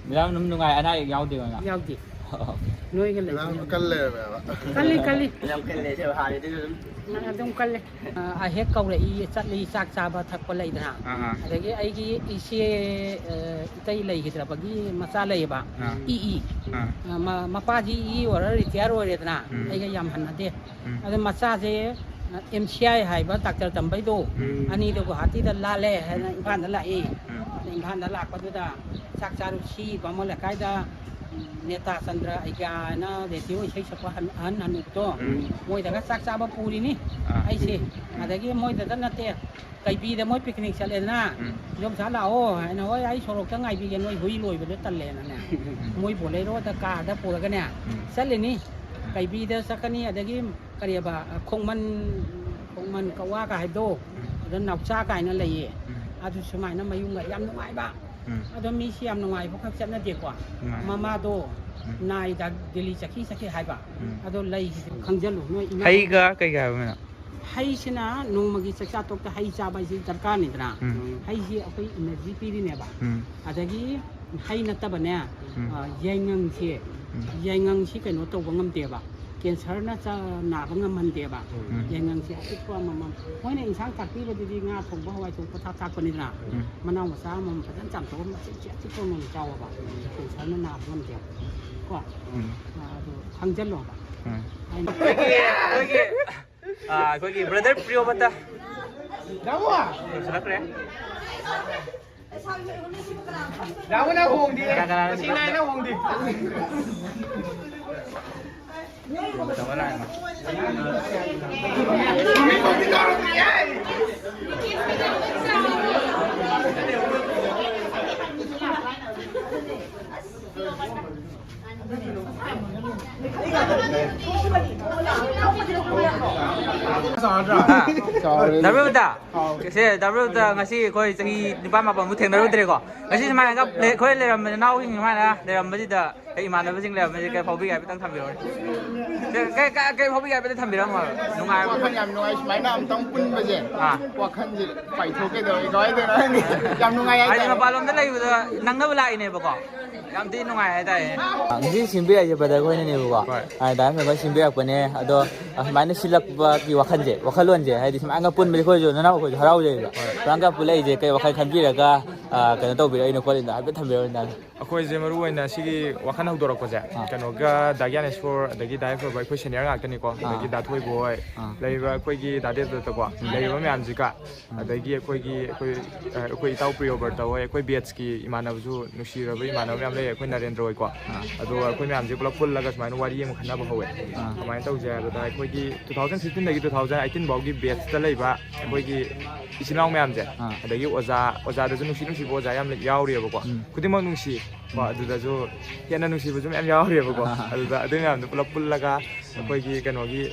ꯃꯦꯗꯥꯝ ꯑꯗꯨꯝ ꯅꯨꯡꯉꯥꯏ, ꯑꯅꯥ ꯑꯌꯦꯛ ꯌꯥꯎꯗꯦ ꯃꯦꯗꯥꯝ? ꯌꯥꯎꯗꯦ꯫ ꯑꯣ꯫ ꯅꯣꯏꯒ ꯂꯩꯕꯅꯦ꯫ ꯃꯦꯗꯥꯝ ꯀꯜ ꯂꯩꯔꯝꯃꯦꯕ꯫ ꯀꯜꯂꯤ, ꯀꯜꯂꯤ꯫ ꯌꯥꯝ ꯀꯜꯂꯦ, ꯁꯤ ꯍꯥꯟꯅꯗꯩꯁꯨ ꯑꯗꯨꯝ꯫ ꯅꯪ ꯑꯗꯨꯝ ꯀꯜꯂꯦ꯫ ꯑ, ꯍꯦꯛ ꯀꯧꯔꯛꯏ, ꯆꯠꯂꯤ, ꯆꯥꯛ ꯆꯥꯕ ꯊꯛꯄ ꯂꯩꯗꯅ꯫ ꯑꯥ, ꯑꯥ꯫ ꯑꯗꯒꯤ ꯑꯩꯒꯤ ꯏꯆꯦ, ꯑ, ꯏꯇꯩ ꯂꯩꯈꯤꯗ꯭ꯔꯕꯒꯤ ꯃꯆꯥ ꯂꯩꯌꯦꯕ꯫ ꯑꯥ꯫ E E. ꯑꯥ꯫ ꯑ, ꯃ-, ꯃꯄꯥꯁꯤ ꯏ ꯑꯣꯏꯔ ꯔꯤꯇꯤꯌꯥꯔ ꯑꯣꯏꯔꯦꯗꯅ꯫ ꯎꯝ꯫ ꯑꯩꯒ ꯌꯥꯝ ꯍꯟꯅꯗꯦ꯫ ꯎꯝ꯫ ꯑꯗ ꯃꯆꯥꯁꯦ, ꯑ, ꯑꯦꯝ ꯁꯤ ꯑꯥꯏ ꯍꯥꯏꯕ ꯗꯥꯛꯇꯔ ꯇꯝꯕꯩꯗꯣ, ꯎꯝ꯫ ꯑꯅꯤꯗꯣ ꯒꯨꯍꯥꯇꯤꯗ ꯂꯥꯜꯂꯦ ꯍꯥꯏꯅ ꯏꯝꯐꯥꯜꯗ ꯂꯥꯛꯏ꯫ ꯎꯝ꯫ ꯑꯗ ꯏꯝꯐꯥꯜꯗ ꯂꯥꯛꯄꯗꯨꯗ ꯆꯥꯛ ꯆꯥꯔꯨꯁꯤ ꯕꯥꯃꯣꯟ ꯂꯩꯀꯥꯏꯗ ꯅꯦꯇꯥ ꯆꯟꯗ꯭ꯔ ꯑꯩꯒ꯭ꯌꯥꯅ ꯔꯦꯗꯤꯑꯣ ꯏꯁꯩ ꯁꯛꯄ ꯍꯟ-, ꯑꯍꯟ ꯍꯅꯨꯕꯗꯣ, ꯎꯝ꯫ ꯃꯣꯏꯗꯒ ꯆꯥꯛ ꯆꯥꯕ ꯄꯨꯔꯤꯅꯤ ꯑꯥ꯫ ꯑꯩꯁꯦ꯫ ꯎꯝ꯫ ꯑꯗꯒꯤ ꯃꯣꯏꯗꯗ ꯅꯠꯇꯦ, ꯀꯩꯕꯤꯗ ꯃꯣꯏ ꯄꯤꯛꯅꯤꯛ ꯆꯠꯂꯦꯗꯅ, ꯎꯝ꯫ "ꯏꯗꯣꯝꯆꯥ ꯂꯥꯛꯑꯣ" ꯍꯥꯏꯅ, "ꯍꯣꯏ, ꯑꯩ ꯁꯣꯔꯣꯛꯇ ꯉꯥꯏꯕꯤꯒꯦ, ꯅꯣꯏ ꯍꯨꯏ ꯂꯣꯏꯕꯗꯣ ꯇꯜꯂꯦꯅ"ꯅꯦ꯫ ꯎꯝ꯫ ꯃꯣꯏ ꯕꯣꯂꯦꯔꯣꯗ ꯀꯥꯔꯗ ꯄꯨꯔꯒꯅꯦ, ꯎꯝ꯫ ꯆꯠꯂꯤꯅꯤ꯫ ꯎꯝ꯫ ꯀꯩꯕꯤꯗ ꯆꯠꯀꯅꯤ, ꯑꯗꯒꯤ ꯀꯔꯤꯑꯕ, ꯈꯣꯡꯃꯟ, ꯈꯣꯡꯃꯟ ꯀꯛꯋꯥꯒ ꯍꯥꯏꯕꯗꯣ, ꯎꯝ꯫ ꯑꯗ ꯅꯥꯎꯆꯥ ꯀꯥꯏꯅ ꯂꯩꯌꯦ꯫ ꯎꯝ꯫ ꯑꯗꯨ ꯁꯨꯃꯥꯏꯅ ꯃꯌꯨꯝꯒ ꯌꯥꯝ ꯅꯨꯡꯉꯥꯏꯕ꯫ ꯎꯝ꯫ ꯑꯗꯣ ꯃꯤꯁꯤ ꯌꯥꯝ ꯅꯨꯡꯉꯥꯏꯕ ꯈꯛ ꯆꯠꯅꯗꯦꯀꯣ꯫ ꯅꯨꯡꯉꯥꯏ꯫ ꯃꯃꯥꯗꯣ ꯎꯝ꯫ ꯅꯥꯏꯗ ꯗꯦꯜꯂꯤ ꯆꯠꯈꯤ ꯆꯠꯈꯤ ꯍꯥꯏꯕ꯫ ꯎꯝ꯫ ꯑꯗꯣ ꯂꯩꯁꯤꯁꯨ ꯈꯪꯖꯜꯂꯨ ꯅꯣꯏ ꯏꯃꯥ꯫ ꯍꯩꯒ ꯀꯩꯒ ꯍꯥꯏꯕ ꯃꯦꯗꯥꯝ? ꯍꯩꯁꯤꯅ ꯅꯣꯡꯃꯒꯤ ꯆꯥꯛꯆꯥ ꯇꯣꯛꯇ ꯍꯩ ꯆꯥꯕ ꯍꯥꯏꯁꯤ ꯗꯔꯀꯥꯔꯅꯤꯗꯅ꯫ ꯎꯝ꯫ ꯍꯩꯁꯤ ꯑꯩꯈꯣꯏ ꯏꯅꯔꯖꯤ ꯄꯤꯔꯤꯅꯦꯕ꯫ ꯎꯝ꯫ ꯑꯗꯒꯤ ꯍꯩ ꯅꯠꯇꯕꯅꯦ, ꯎꯝ꯫ ꯑ, ꯌꯥꯏꯉꯪꯁꯦ, ꯎꯝ꯫ ꯌꯥꯏꯉꯪꯁꯤ ꯀꯩꯅꯣ ꯇꯧꯕ ꯉꯝꯗꯦꯕ, ꯀꯦꯟꯁꯔꯅ ꯆꯥ-, ꯅꯥꯕ ꯉꯝꯍꯟꯗꯦꯕ꯫ ꯎꯝ꯫ ꯌꯥꯏꯉꯪꯁꯦ ꯑꯄꯤꯛꯄ ꯑꯃꯃꯝ, ꯃꯣꯏꯅ ꯏꯟꯁꯥꯡ ꯊꯥꯛꯄꯤꯕꯗꯨꯗꯤ ꯉꯥ ꯊꯣꯡꯕ, ꯍꯋꯥꯏ ꯊꯣꯡꯕ ꯊꯥꯛ ꯊꯥꯛꯄꯅꯤꯗꯅ, ꯎꯝ꯫ ꯃꯅꯥꯎ ꯃꯆꯥ ꯑꯃꯃꯝ ꯐꯖꯅ ꯆꯥꯝꯊꯣꯛꯑꯒ ꯃꯆꯦꯠ ꯃꯆꯦꯠ ꯑꯄꯤꯛꯄ ꯑꯃꯃꯝ ꯆꯥꯎꯑꯕ, ꯀꯦꯟꯁꯔꯅ ꯅꯥꯕ ꯉꯝꯗꯦꯕ꯫ ꯀꯣ? ꯎꯝ꯫ ꯑ, ꯑꯗꯨ ꯈꯪꯖꯜꯂꯣꯕ꯫ ꯎꯝ꯫ ꯍꯥꯏꯅ ꯑꯩꯈꯣꯏꯒꯤ, ꯑꯩꯈꯣꯏꯒꯤ, ꯑ, ꯑꯩꯈꯣꯏꯒꯤ ꯕ꯭ꯔꯗꯔ ꯄ꯭ꯔꯤꯌꯣꯕꯇ ꯌꯧꯁꯤꯜꯂꯛꯈ꯭ꯔꯦ꯫ ꯗꯥ ꯍꯣꯏꯅ ꯍꯣꯡꯗꯦ꯫ ꯀꯅꯥ ꯀꯅꯥ ꯉꯁꯤ ꯅꯥꯏꯅ ꯍꯣꯡꯗꯦ꯫ ꯆꯥꯎꯔꯦ꯫ ꯗꯥ ꯔꯣꯕꯤꯟꯗ, ꯁꯦ, ꯗꯥ ꯔꯣꯕꯤꯟꯗ, ꯉꯁꯤ ꯑꯩꯈꯣꯏ ꯆꯍꯤ ꯅꯤꯄꯥꯟ ꯃꯥꯄꯟꯃꯨꯛ ꯊꯦꯡꯅꯔꯨꯗ꯭ꯔꯦꯀꯣ꯫ ꯉꯁꯤ ꯁꯨꯃꯥꯏꯅ ꯂꯩ-, ꯑꯩꯈꯣꯏ ꯂꯩꯔꯝꯕ ꯏꯅꯥꯎꯁꯤꯡ ꯁꯨꯃꯥꯏꯅ ꯂꯩꯔꯝꯕꯁꯤꯗ, ꯑꯩ ꯏꯃꯥꯟꯅꯕꯁꯤꯡ ꯂꯩꯔꯝꯕꯁꯦ ꯀꯩ ꯐꯥꯎꯕꯤꯒꯦ ꯍꯥꯏꯐꯦꯠꯇꯪ ꯊꯝꯕꯤꯔꯣꯅꯦ꯫ ꯀꯩ, ꯀꯩ, ꯀꯩ, ꯀꯩ ꯐꯥꯎꯕꯤꯒꯦ ꯍꯥꯏꯐꯦꯠꯇꯪ ꯊꯝꯕꯤꯔꯝꯃꯣ꯫ ꯅꯨꯡꯉꯥꯏꯕ꯫ ꯋꯥꯈꯜ ꯌꯥꯝ ꯅꯨꯡꯉꯥꯏ ꯁꯨꯃꯥꯏꯅ ꯑꯝꯇꯪ ꯄꯨꯟꯕꯁꯦ꯫ ꯑꯥ꯫ ꯋꯥꯈꯜꯁꯦ ꯄꯥꯏꯊꯣꯛꯀꯦ ꯇꯧꯋꯦ꯫ ꯀꯃꯥꯏꯅ ꯇꯧꯔꯤꯅꯣ ꯈꯪꯗꯦ꯫ ꯌꯥꯝ ꯅꯨꯡꯉꯥꯏ ꯍꯥꯏꯗꯤ ꯍꯥꯏꯇꯥꯔꯦ꯫ ꯃꯄꯥꯟꯂꯣꯝꯗ ꯂꯩꯕꯗ ꯅꯪꯅꯕ ꯂꯥꯛꯏꯅꯦꯕꯀꯣ꯫ ꯌꯥꯝ ꯊꯤ ꯅꯨꯡꯉꯥꯏ ꯍꯥꯏꯇꯥꯔꯦ꯫ ꯉꯁꯤ ꯁꯤꯟꯕꯤꯔꯛꯏꯁꯦ brother ꯈꯣꯏꯅꯅꯦꯕꯀꯣ꯫ ꯍꯣꯏ꯫ ꯍꯥꯏ ꯇꯥꯔꯦ, ꯃꯦꯝꯕꯔ ꯁꯤꯟꯕꯤꯔꯛꯄꯅꯦ꯫ ꯑꯗꯣ ꯑꯁꯨꯃꯥꯏꯅ ꯁꯤꯜꯂꯛꯄꯒꯤ ꯋꯥꯈꯜꯁꯦ, ꯋꯥꯈꯜꯂꯣꯟꯁꯦ, ꯍꯥꯏꯗꯤ ꯁꯨꯃꯥꯏꯅ ꯄꯨꯟꯕꯁꯦ ꯑꯩꯈꯣꯏꯁꯨ ꯅꯅꯥꯎ ꯑꯩꯈꯣꯏꯁꯨ ꯍꯔꯥꯎꯖꯩꯕ꯫ ꯍꯣꯏ꯫ ꯁꯨꯃꯥꯏꯅ ꯄꯨꯜꯂꯛꯏꯁꯦ ꯀꯩ ꯋꯥꯈꯜ ꯈꯟꯕꯤꯔꯒ, ꯑ, ꯀꯩꯅꯣ ꯇꯧꯕꯤꯔꯛꯏꯅꯣ ꯈꯣꯠꯂꯤꯅꯣ ꯍꯥꯏꯐꯦꯠ ꯊꯝꯕꯤꯔꯛꯑꯣ ꯅꯪ꯫ ꯑꯩꯈꯣꯏꯁꯦ ꯃꯔꯨ ꯑꯣꯏꯅ ꯁꯤꯒꯤ ꯋꯥꯈꯜ ꯍꯧꯗꯣꯔꯛꯄꯁꯦ, ꯑꯥ꯫ ꯀꯩꯅꯣꯒ ꯗꯥ ꯒ꯭ꯌꯥꯅꯦꯁꯣꯔ ꯑꯗꯒꯤ ꯗꯥ ꯌꯥꯏꯐꯕ ꯑꯩꯈꯣꯏ senior ꯉꯥꯛꯇꯅꯤꯀꯣ, ꯑꯥ꯫ ꯑꯗꯒꯤ ꯗꯥ ꯊꯣꯏꯕ ꯍꯣꯏ, ꯑꯥ꯫ ꯂꯩꯔꯤꯕ ꯑꯩꯈꯣꯏꯒꯤ ꯗꯥ ꯗꯦꯕꯗꯠꯇꯀꯣ, ꯎꯝ꯫ ꯂꯩꯔꯤꯕ ꯃꯌꯥꯝꯁꯤꯒ, ꯎꯝ꯫ ꯑꯗꯒꯤ ꯑꯩꯈꯣꯏꯒꯤ, ꯑꯩꯈꯣꯏ, ꯑ, ꯑꯩꯈꯣꯏ ꯏꯇꯥꯎ ꯄ꯭ꯔꯤꯌꯣꯕ꯭ꯔꯇ ꯍꯣꯏ, ꯑꯩꯈꯣꯏ batchꯀꯤ ꯏꯃꯥꯟꯅꯕꯁꯨ ꯅꯨꯡꯁꯤꯔꯕ ꯏꯃꯥꯟꯅꯕ ꯃꯌꯥꯝ ꯂꯩ, ꯑꯩꯈꯣꯏ ꯅꯔꯦꯟꯗ꯭ꯔ ꯍꯣꯏꯀꯣ꯫ ꯑꯥ꯫ ꯑꯗꯣ ꯑꯩꯈꯣꯏ ꯃꯌꯥꯝꯁꯦ ꯄꯨꯂꯞ ꯄꯨꯜꯂꯒ ꯁꯨꯃꯥꯏꯅ ꯋꯥꯔꯤ ꯑꯃ ꯈꯟꯅꯕ ꯍꯧꯋꯦ꯫ ꯑꯥ꯫ ꯀꯃꯥꯏꯅ ꯇꯧꯁꯦ ꯍꯥꯏꯕꯗ, ꯑꯩꯈꯣꯏꯒꯤ two thousand fifteenꯗꯒꯤ two thousand eighteen ꯐꯥꯎꯒꯤ batchꯇ ꯂꯩꯕ ꯑꯩꯈꯣꯏꯒꯤ ꯏꯆꯤꯟ ꯏꯅꯥꯎ ꯃꯌꯥꯝꯁꯦ, ꯑꯥ꯫ ꯑꯗꯒꯤ ꯑꯣꯖꯥ, ꯑꯣꯖꯥꯗꯁꯨ ꯅꯨꯡꯁꯤ ꯅꯨꯡꯁꯤꯕ ꯑꯣꯖꯥ ꯌꯥꯝ ꯌꯥꯎꯔꯤꯑꯕꯀꯣ꯫ ꯎꯝ꯫ ꯈꯨꯗꯤꯡꯃꯛ ꯅꯨꯡꯁꯤ꯫ ꯀꯣ, ꯎꯝ꯫ ꯑꯗꯨꯗꯁꯨ ꯍꯦꯟꯅ ꯅꯨꯡꯁꯤꯕꯁꯨ ꯃꯌꯥꯝ ꯌꯥꯎꯔꯤꯑꯕꯀꯣ꯫ ꯑꯗꯨꯗ ꯑꯗꯨ ꯃꯌꯥꯝꯗꯣ ꯄꯨꯂꯞ ꯄꯨꯜꯂꯒ ꯑꯩꯈꯣꯏꯒꯤ ꯀꯩꯅꯣꯒꯤ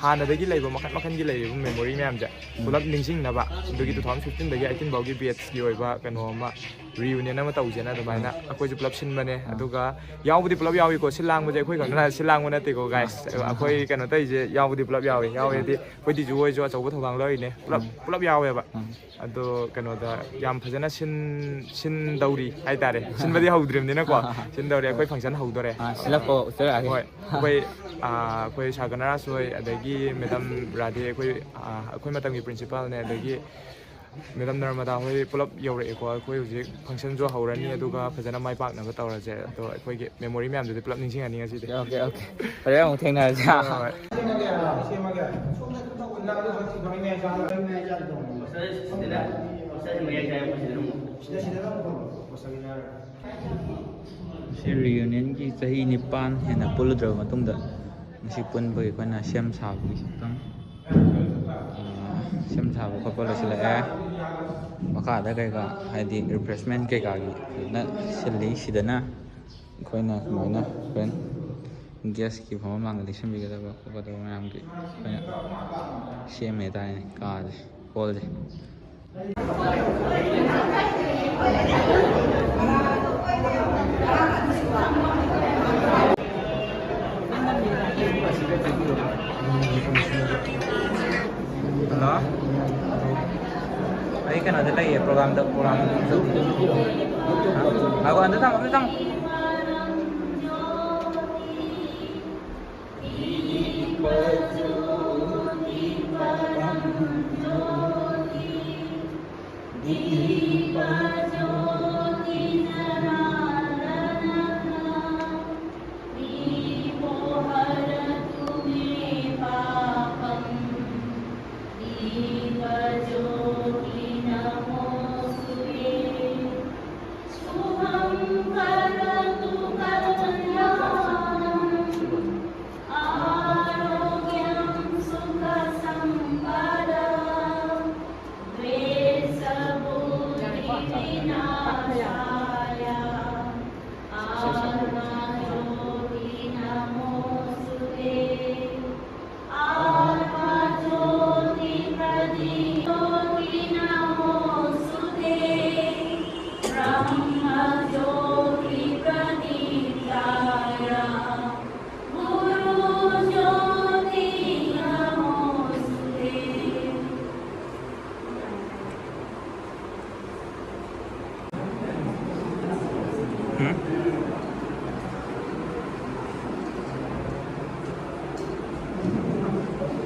ꯍꯥꯟꯅꯗꯒꯤ ꯂꯩꯕ ꯃꯈꯜ ꯃꯈꯜꯒꯤ ꯂꯩꯔꯤꯕ memory ꯃꯌꯥꯝꯁꯦ ꯎꯝ꯫ ꯄꯨꯂꯞ ꯅꯤꯡꯁꯤꯡꯅꯕ, ꯑꯗꯨꯒꯤ two thousand fifteenꯗꯒꯤ eighteen ꯐꯥꯎꯒꯤ batchꯀꯤ ꯑꯣꯏꯕ ꯀꯩꯅꯣ ꯑꯃ, reunion ꯑꯃ ꯇꯧꯁꯦꯅ ꯑꯗꯨꯃꯥꯏꯅ ꯑꯥ꯫ ꯑꯩꯈꯣꯏꯁꯨ ꯄꯨꯂꯞ ꯁꯤꯟꯕꯅꯦ꯫ ꯑꯥ꯫ ꯑꯗꯨꯒ ꯌꯥꯎꯕꯗꯤ ꯄꯨꯂꯞ ꯌꯥꯎꯏꯀꯣ, ꯁꯤꯜ ꯂꯥꯡꯕꯁꯦ ꯑꯩꯈꯣꯏ ꯈꯛꯇꯅ ꯁꯤꯜ ꯂꯥꯡꯕ ꯅꯠꯇꯦꯀꯣ, guys꯫ ꯑꯥ꯫ ꯑꯩꯈꯣꯏ ꯀꯩꯅꯣ ꯇꯧꯔꯤꯁꯦ ꯌꯥꯎꯕꯗꯤ ꯄꯨꯂꯞ ꯌꯥꯎꯏ꯫ ꯌꯥꯎꯋꯦꯗꯤ ꯑꯩꯈꯣꯏ ꯗꯤꯖꯨ ꯍꯣꯏꯁꯨ ꯑꯆꯧꯕ ꯊꯧꯗꯥꯡ ꯂꯧꯔꯤꯅꯦ, ꯄꯨꯂꯞ, ꯎꯝ꯫ ꯄꯨꯂꯞ ꯌꯥꯎꯋꯦꯕ꯫ ꯎꯝ꯫ ꯑꯗꯣ ꯀꯩꯅꯣꯗ ꯌꯥꯝ ꯐꯖꯅ ꯁꯤꯟ-, ꯁꯤꯟꯗꯧꯔꯤ ꯍꯥꯏꯇꯥꯔꯦ꯫ ꯁꯤꯟꯕꯗꯤ ꯍꯧꯗ꯭ꯔꯤꯕꯅꯤꯅꯀꯣ꯫ ꯁꯤꯟꯗꯧꯔꯤ, ꯑꯩꯈꯣꯏ function ꯍꯧꯗꯣꯔꯦ꯫ ꯑꯥ, ꯁꯤꯜꯂꯛꯄ ꯎꯠꯆꯔꯛꯑꯒꯦ꯫ ꯍꯣꯏ, ꯑꯩꯈꯣꯏ, ꯑꯥ, ꯑꯩꯈꯣꯏ ꯁꯥꯔ ꯀꯅꯥꯔꯥꯖ ꯍꯣꯏ, ꯑꯗꯒꯤ ꯃꯦꯗꯥꯝ ꯔꯥꯙꯦ, ꯑꯩꯈꯣꯏ, ꯑꯥ, ꯑꯩꯈꯣꯏ ꯃꯇꯝꯒꯤ principalꯅꯦ, ꯑꯗꯒꯤ ꯃꯦꯗꯥꯝ ꯅꯔꯃꯗꯥ ꯍꯣꯏ ꯄꯨꯂꯞ ꯌꯧꯔꯛꯑꯦꯀꯣ꯫ ꯑꯩꯈꯣꯏ ꯍꯧꯖꯤꯛ functionꯁꯨ ꯍꯧꯔꯅꯤ, ꯑꯗꯨꯒ ꯐꯖꯅ ꯃꯥꯏ ꯄꯥꯛꯅꯕ ꯇꯧꯔꯁꯦ꯫ ꯑꯗꯣ ꯑꯩꯈꯣꯏꯒꯤ memory ꯃꯌꯥꯝꯗꯨꯗꯤ ꯄꯨꯂꯞ ꯅꯤꯡꯁꯤꯡꯍꯟꯅꯤꯡꯉꯦ ꯁꯤꯗꯤ꯫ OK, OK꯫ ꯍꯣꯔꯦꯟ ꯑꯃꯨꯛ ꯊꯦꯡꯅꯔꯁꯦ꯫ ꯍꯣꯏ, ꯍꯣꯏ꯫ ꯁꯤ reunionꯒꯤ ꯆꯍꯤ ꯅꯤꯄꯥꯟ ꯍꯦꯟꯅ ꯄꯨꯜꯂꯨꯗ꯭ꯔꯕ ꯃꯇꯨꯡꯗ, ꯉꯁꯤ ꯄꯨꯟꯕꯒꯤ ꯑꯩꯈꯣꯏꯅ ꯁꯦꯝ ꯁꯥꯕꯒꯤ ꯈꯤꯇꯪ, ꯑ, ꯁꯦꯝ ꯁꯥꯕ ꯈꯣꯠꯄ ꯂꯣꯏꯁꯤꯜꯂꯛꯑꯦ꯫ ꯃꯈꯥꯗ ꯀꯩꯀꯥ, ꯍꯥꯏꯗꯤ, refreshment ꯀꯩꯀꯥꯒꯤ ꯐꯖꯅ ꯁꯤꯜꯂꯤ꯫ ꯁꯤꯗꯅ ꯑꯩꯈꯣꯏꯅ ꯁꯨꯃꯥꯏꯅ ꯍꯣꯔꯦꯟ guestꯀꯤ ꯐꯝꯐꯝ ꯂꯥꯡꯗ ꯂꯦꯡꯁꯤꯟꯕꯤꯒꯗꯕ ꯈꯣꯠꯀꯗꯕ ꯃꯌꯥꯝꯒꯤ ꯑꯩꯈꯣꯏꯅ ꯁꯦꯝꯃꯦ ꯍꯥꯏꯇꯥꯔꯦꯅꯦ ꯀꯥꯁꯦ, ꯍꯣꯜꯁꯦ꯫ ꯍꯜꯂꯣ꯫ ꯑꯩ ꯀꯩꯅꯣꯗ ꯂꯩꯌꯦ, ꯄ꯭ꯔꯣꯒ꯭ꯔꯥꯝꯗ, ꯄ꯭ꯔꯣꯒ꯭ꯔꯥꯝ ꯑꯃ ꯆꯠꯂꯤ꯫ ꯉꯥꯏꯈꯣ, ꯑꯝꯇ ꯊꯝꯃꯣ, ꯑꯝꯇ ꯊꯝꯃꯣ꯫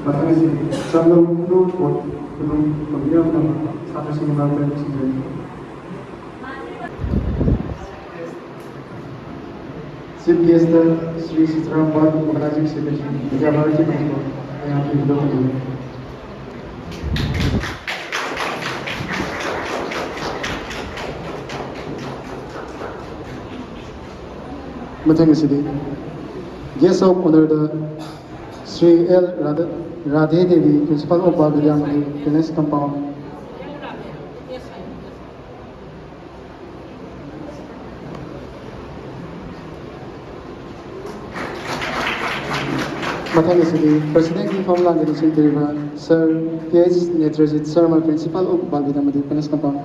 ꯃꯊꯪ ꯑꯁꯤ ꯆꯥꯝꯗꯝ ꯈꯨꯅꯨ ꯕꯣꯠ ꯈꯨꯅꯨ ꯇꯧꯕꯤꯔꯝꯗꯕ ꯁꯥꯇ꯭ꯔꯁꯤꯡꯒꯤ ꯃꯔꯛꯇ ꯊꯤꯖꯔꯤ꯫ Chief guest ꯁ꯭ꯔꯤ ꯁꯤꯇꯔꯥꯝ ꯄꯥꯜ, Organizing Secretary, ꯕꯤꯗ꯭ꯌꯥ ꯚꯥꯔꯇꯤ ꯃꯅꯤꯄꯨꯔ, ꯃꯌꯥꯝ ꯄꯤꯕꯤꯕ ꯐꯪꯕꯤꯔꯦ꯫ ꯃꯊꯪ ꯑꯁꯤꯗꯤ Guest of Honour ꯗ Shri L Radhe Devi, Principal of Bal Vidya Mandir Fitness Compound꯫ ꯃꯊꯪ ꯑꯁꯤꯗꯤ ꯄ꯭ꯔꯁꯤꯗꯦꯟꯒꯤ ꯐꯝ ꯂꯥꯡꯗ ꯂꯦꯡꯁꯤꯟꯕꯤꯔꯤꯕ sir K H Netrajit Sharma, principal of Bal Vidya Mandir palace compound.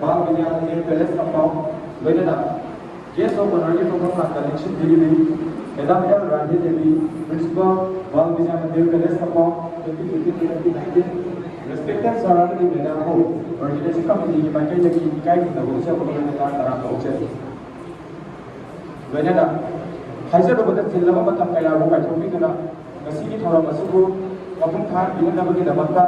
Bal Vidya Mandir palace compound, ꯂꯣꯏꯅꯅ ꯒꯦꯁ ꯑꯣꯐ ꯑꯣꯅꯔꯒꯤ ꯐꯝꯐꯝ ꯂꯥꯡꯗ ꯂꯦꯡꯁꯤꯟꯕꯤꯔꯤꯕꯤ madam L Radhe Devi, principal, Bal Vidya Mandir palace compound, twenty fifteen twenty nineteen꯫ Respected sir ꯑꯃꯗꯤ ꯃꯦꯗꯥꯝꯕꯨ ꯑꯣꯔꯒꯅꯥꯏꯖꯤꯡ ꯀꯃꯤꯇꯤꯒꯤ ꯃꯥꯏꯀꯩꯗꯒꯤ ꯏꯀꯥꯏ ꯈꯨꯝꯅꯕ ꯎꯠꯆꯕꯒ ꯂꯣꯏꯅꯅ ꯇꯔꯥꯝꯅ ꯑꯣꯛꯆꯔꯤ꯫ ꯂꯣꯏꯅꯅ ꯍꯥꯏꯖꯔꯨꯕꯗ ꯆꯤꯜꯂꯕ ꯃꯇꯝ ꯀꯌꯥꯕꯨ ꯀꯥꯏꯊꯣꯛꯄꯤꯗꯨꯅ ꯉꯁꯤꯒꯤ ꯊꯧꯔꯝ ꯑꯁꯤꯕꯨ ꯃꯄꯨꯡ ꯐꯥꯍꯟꯕꯤꯅꯅꯕꯒꯤꯗꯃꯛꯇ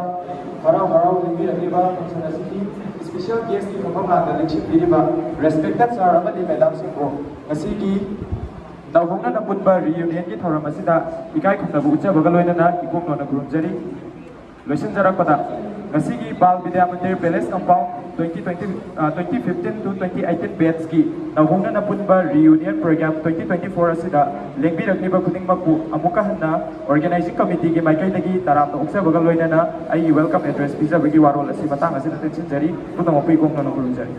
ꯍꯔꯥꯎ ꯍꯔꯥꯎ ꯂꯦꯡꯕꯤꯔꯛꯂꯤꯕ ꯐꯪꯁꯟ ꯑꯁꯤꯒꯤ ꯏꯁꯄꯤꯁꯦꯜ ꯒꯦꯁꯀꯤ ꯐꯝꯐꯝ ꯂꯥꯡꯗ ꯂꯦꯡꯁꯤꯟꯕꯤꯔꯤꯕ ꯔꯦꯁꯄꯦꯛꯇꯦꯠ ꯁꯥꯔ ꯑꯃꯗꯤ ꯃꯦꯗꯥꯝꯁꯤꯡꯕꯨ ꯉꯁꯤꯒꯤ ꯅꯧꯍꯧꯅꯅ ꯄꯨꯟꯕ ꯔꯤꯌꯨꯅꯤꯌꯟꯒꯤ ꯊꯧꯔꯝ ꯑꯁꯤꯗ ꯏꯀꯥꯏ ꯈꯨꯝꯅꯕ ꯎꯠꯆꯕꯒ ꯂꯣꯏꯅꯅ ꯏꯀꯣꯛ ꯅꯣꯟꯅ ꯈꯨꯔꯨꯝꯖꯔꯤ꯫ ꯂꯣꯏꯁꯤꯟꯖꯔꯛꯄꯗ, ꯉꯁꯤꯒꯤ ꯕꯥꯜ Vidya Mandir palace compound twenty twenty, ꯑ, twenty fifteen to twenty eighteen batchꯀꯤ ꯅꯧꯍꯧꯅꯅ ꯄꯨꯟꯕ reunion program twenty twenty-four ꯑꯁꯤꯗ ꯂꯦꯡꯕꯤꯔꯛꯂꯤꯕ ꯈꯨꯗꯤꯡꯃꯛꯄꯨ ꯑꯃꯨꯛꯀ ꯍꯟꯅ organizing committeeꯒꯤ ꯃꯥꯏꯀꯩꯗꯒꯤ ꯇꯔꯥꯝꯅ ꯑꯣꯛꯆꯕꯒ ꯂꯣꯏꯅꯅ ꯑꯩꯒꯤ welcome address ꯄꯤꯖꯕꯒꯤ ꯋꯥꯔꯣꯜ ꯑꯁꯤ ꯃꯇꯥꯡ ꯑꯁꯤꯗ ꯇꯦꯟꯁꯤꯟꯖꯔꯤ꯫ ꯄꯨꯝꯅꯃꯛꯄꯨ ꯏꯀꯣꯛ ꯅꯣꯟꯅ ꯈꯨꯔꯨꯝꯖꯔꯤ꯫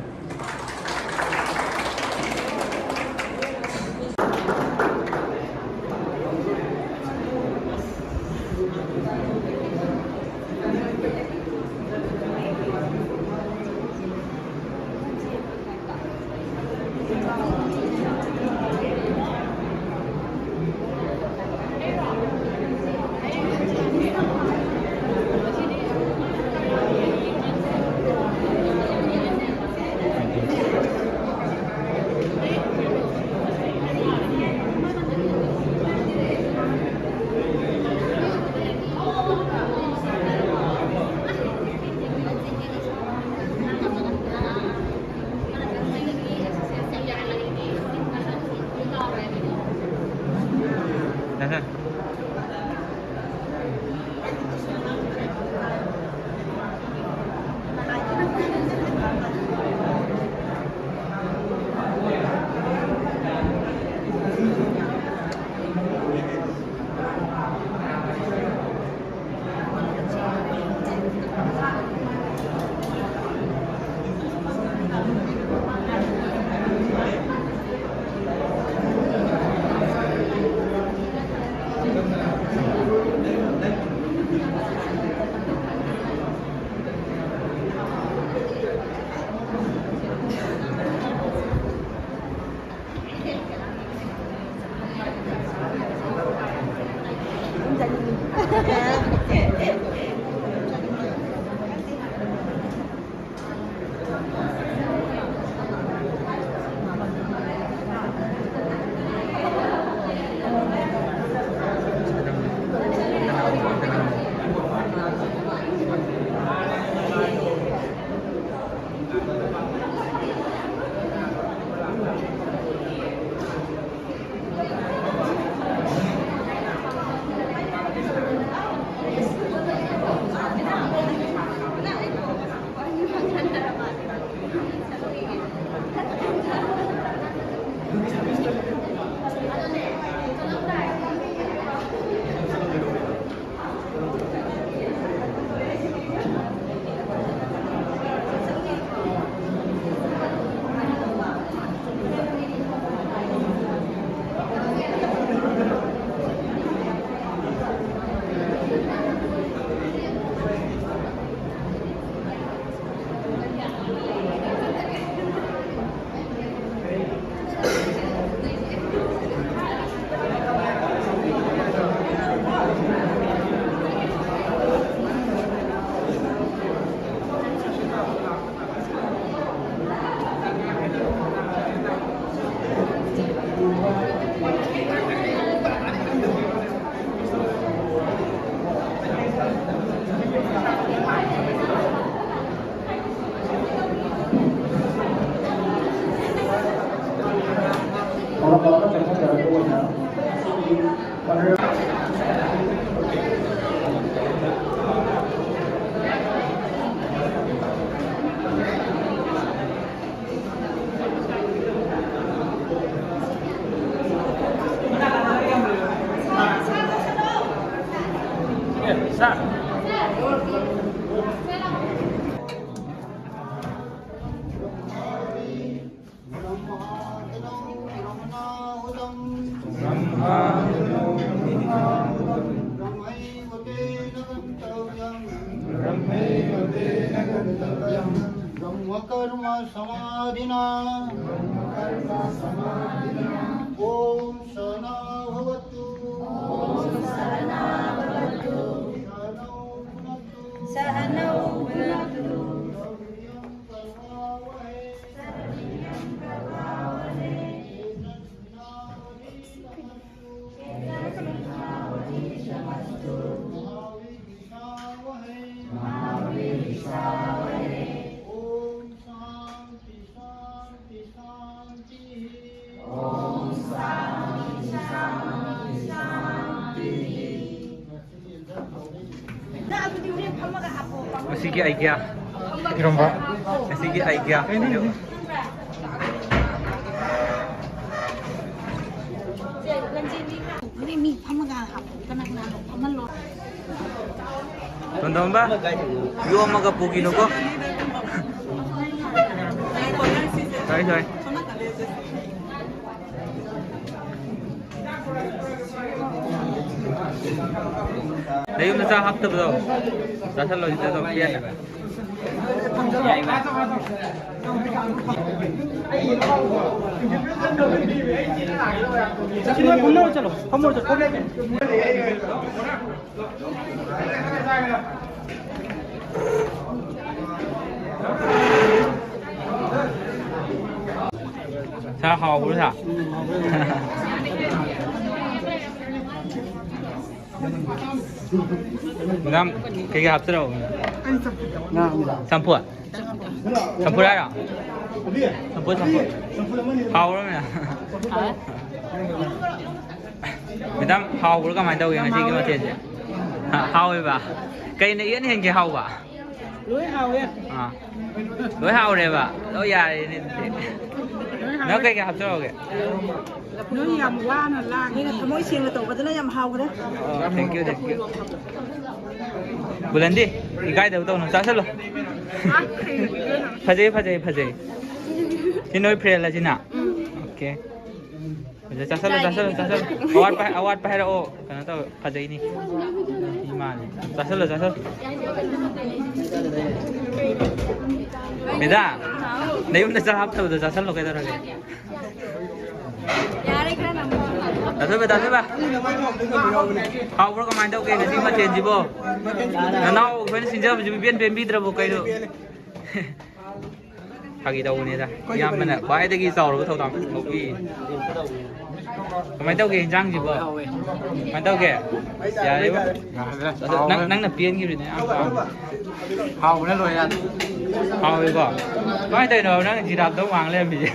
ꯁꯥꯔ꯫ ब्रह्मैव तेन गन्तव्यम्। ब्रह्मैव तेन गन्तव्यम्। ब्रह्मकर्म समाधिना। ब्रह्मकर्म समाधिना। ॐ सहना भवतु। ॐ सहना भवतु। सहनौ भुनक्तु। सहनौ भुनक्तु। सर्वं करवावहै। सर्वं करवावहै। तेजस्विनावधीतमस्तु। तेजस्विनावधीतमस्तु। मा विद्विषावहै। मा विद्विषावहै। ॐ शान्ति शान्ति शान्तिः। ॐ शान्ति शान्ति शान्तिः। ꯉꯁꯤꯒꯤ ꯑꯥꯏꯗꯤꯌꯥ꯫ ꯏꯔꯣꯝꯕ꯫ ꯉꯁꯤꯒꯤ ꯑꯥꯏꯗꯤꯌꯥ꯫ ꯍꯣꯔꯦꯟ ꯃꯤ ꯐꯝꯃꯒ ꯍꯥꯞꯄꯣ꯫ ꯀꯅꯥ ꯀꯅꯥꯅꯣ ꯐꯝꯍꯜꯂꯣ꯫ ꯇꯣꯟꯗꯣꯝꯕ, ꯌꯣꯝꯃꯒ ꯄꯨꯈꯤꯅꯨꯀꯣ꯫ ꯁꯣꯔꯤ, ꯁꯣꯔꯤ꯫ ꯅꯌꯨꯝꯗ ꯆꯥꯛ ꯍꯥꯞꯇꯕꯗꯣ ꯆꯥꯁꯜꯂꯣ ꯁꯤꯗ ꯑꯗꯨꯝ ꯄꯦꯟꯅ꯫ ꯆꯠꯂꯣ, ꯐꯝꯃꯣ, ꯆꯠꯂꯣ, ꯐꯝꯃꯣ, ꯆꯠꯂꯣ꯫ ꯁꯥ ꯍꯥꯎꯕ꯭ꯔꯣ, ꯁꯥ? ꯃꯦꯗꯥꯝ, ꯀꯩꯀꯩ ꯍꯥꯞꯆꯔꯛꯑꯣ? ꯉꯥ ꯑꯃꯒ꯫ ꯆꯝꯐꯨꯠ? ꯆꯝꯐꯨꯠ ꯍꯥꯏꯔꯣ? ꯆꯝꯐꯨꯠ, ꯆꯝꯐꯨꯠ꯫ ꯍꯥꯎꯕ꯭ꯔꯣ, ꯃꯦꯗꯥꯝ? ꯍꯥꯎꯋꯦ꯫ ꯃꯦꯗꯥꯝ, ꯍꯥꯎꯕ꯭ꯔꯣ? ꯀꯃꯥꯏꯅ ꯇꯧꯒꯦ ꯌꯥꯝ ꯉꯁꯤꯒꯤ ꯍꯥꯎꯋꯦ꯫ ꯃꯊꯦꯜꯁꯦ? ꯍꯥ, ꯍꯥꯎꯋꯦꯕ? ꯀꯩꯅ ꯏꯍꯦꯟ ꯍꯦꯟꯒꯦ ꯍꯥꯎꯕ? ꯂꯣꯏ ꯍꯥꯎꯋꯦ꯫ ꯑꯥ꯫ ꯂꯣꯏ ꯍꯥꯎꯔꯦꯕ? ꯂꯣꯏ ꯌꯥꯔꯦꯅꯦ ꯑꯗꯨꯗꯤ꯫ ꯂꯣꯏ ꯍꯥꯎꯋꯦ꯫ ꯅꯪ ꯀꯩꯀꯩ ꯍꯥꯞꯆꯔꯛꯑꯒꯦ? ꯅꯣꯏ ꯌꯥꯝ ꯋꯥꯅ ꯂꯥꯡꯉꯦ꯫ ꯅꯣꯏꯅ ꯊꯃꯣꯏ ꯁꯦꯡꯅ ꯇꯧꯕꯗꯨꯅ ꯌꯥꯝ ꯍꯥꯎꯈ꯭ꯔꯦ꯫ ꯑꯣ, thank you, thank you꯫ ꯕꯨꯂꯟꯗꯤ, ꯏꯀꯥꯏꯗꯕ ꯇꯧꯅꯨ, ꯆꯥꯁꯜꯂꯣ꯫ ꯐꯖꯩ, ꯐꯖꯩ, ꯐꯖꯩ꯫ ꯁꯤ ꯅꯣꯏ friend ꯂ ꯁꯤꯅ? ꯎꯝ꯫ Okay꯫ ꯐꯖꯩ, ꯆꯥꯁꯜꯂꯣ, ꯆꯥꯁꯜꯂꯣ, ꯆꯥꯁꯜꯂꯣ꯫ ꯑꯋꯥꯠꯄ, ꯑꯋꯥꯠꯄ ꯍꯥꯏꯔꯛꯑꯣ꯫ ꯀꯩꯅꯣ ꯇꯧ, ꯐꯖꯩꯅꯤ꯫ ꯏꯃꯥꯅꯤ꯫ ꯆꯥꯁꯜꯂꯣ, ꯆꯥꯁꯜꯂꯣ꯫ ꯃꯦꯗꯥ, ꯅꯌꯨꯝꯗ ꯆꯥꯛ ꯍꯥꯞꯇꯕꯗꯣ ꯆꯥꯁꯜꯂꯣ, ꯀꯩꯗꯧꯔꯒꯦ? ꯌꯥꯔꯦ, ꯈꯔ ꯅꯝꯃꯣ꯫ ꯇꯥꯊꯣꯏꯕ, ꯇꯥꯊꯣꯏꯕ꯫ ꯍꯥꯎꯕ꯭ꯔꯣ, ꯀꯃꯥꯏꯅ ꯇꯧꯒꯦ ꯉꯁꯤ ꯃꯊꯦꯜꯁꯤꯕꯣ? ꯅꯅꯥꯎ ꯑꯩꯈꯣꯏꯅ ꯁꯤꯟꯖꯕꯁꯤꯕꯨ ꯏꯄꯦꯟ ꯄꯦꯟꯕꯤꯗ꯭ꯔꯕꯣ ꯀꯩꯅꯣ? ꯐꯥꯒꯤ ꯇꯧꯕꯅꯤꯗ꯫ ꯏꯌꯥꯝꯕꯅ ꯈ꯭ꯋꯥꯏꯗꯒꯤ ꯆꯥꯎꯔꯕ ꯊꯧꯗꯥꯡ ꯂꯧꯕꯤ꯫ ꯀꯃꯥꯏꯅ ꯇꯧꯒꯦ ꯏꯟꯖꯥꯡꯁꯤꯕꯣ? ꯍꯥꯎꯋꯦ꯫ ꯀꯃꯥꯏꯅ ꯇꯧꯒꯦ? ꯌꯥꯔꯦꯕ? ꯌꯥꯗ꯭ꯔꯦ꯫ ꯑꯗꯣ ꯅꯪ, ꯍꯥꯎꯋꯦ꯫ ꯅꯪꯅ ꯄꯦꯟꯈꯤꯕꯅꯤꯅꯦ, ꯌꯥꯝ ꯄꯥꯝꯃꯦ꯫ ꯍꯥꯎꯕꯅ ꯂꯣꯏꯔꯦ꯫ ꯍꯥꯎꯋꯦꯀꯣ? ꯀꯃꯥꯏꯅ ꯇꯧꯔꯤꯅꯣ ꯅꯪ ꯖꯤꯔꯥꯞꯇꯧ ꯉꯥꯡ ꯂꯩꯔꯝꯃꯤꯁꯦ?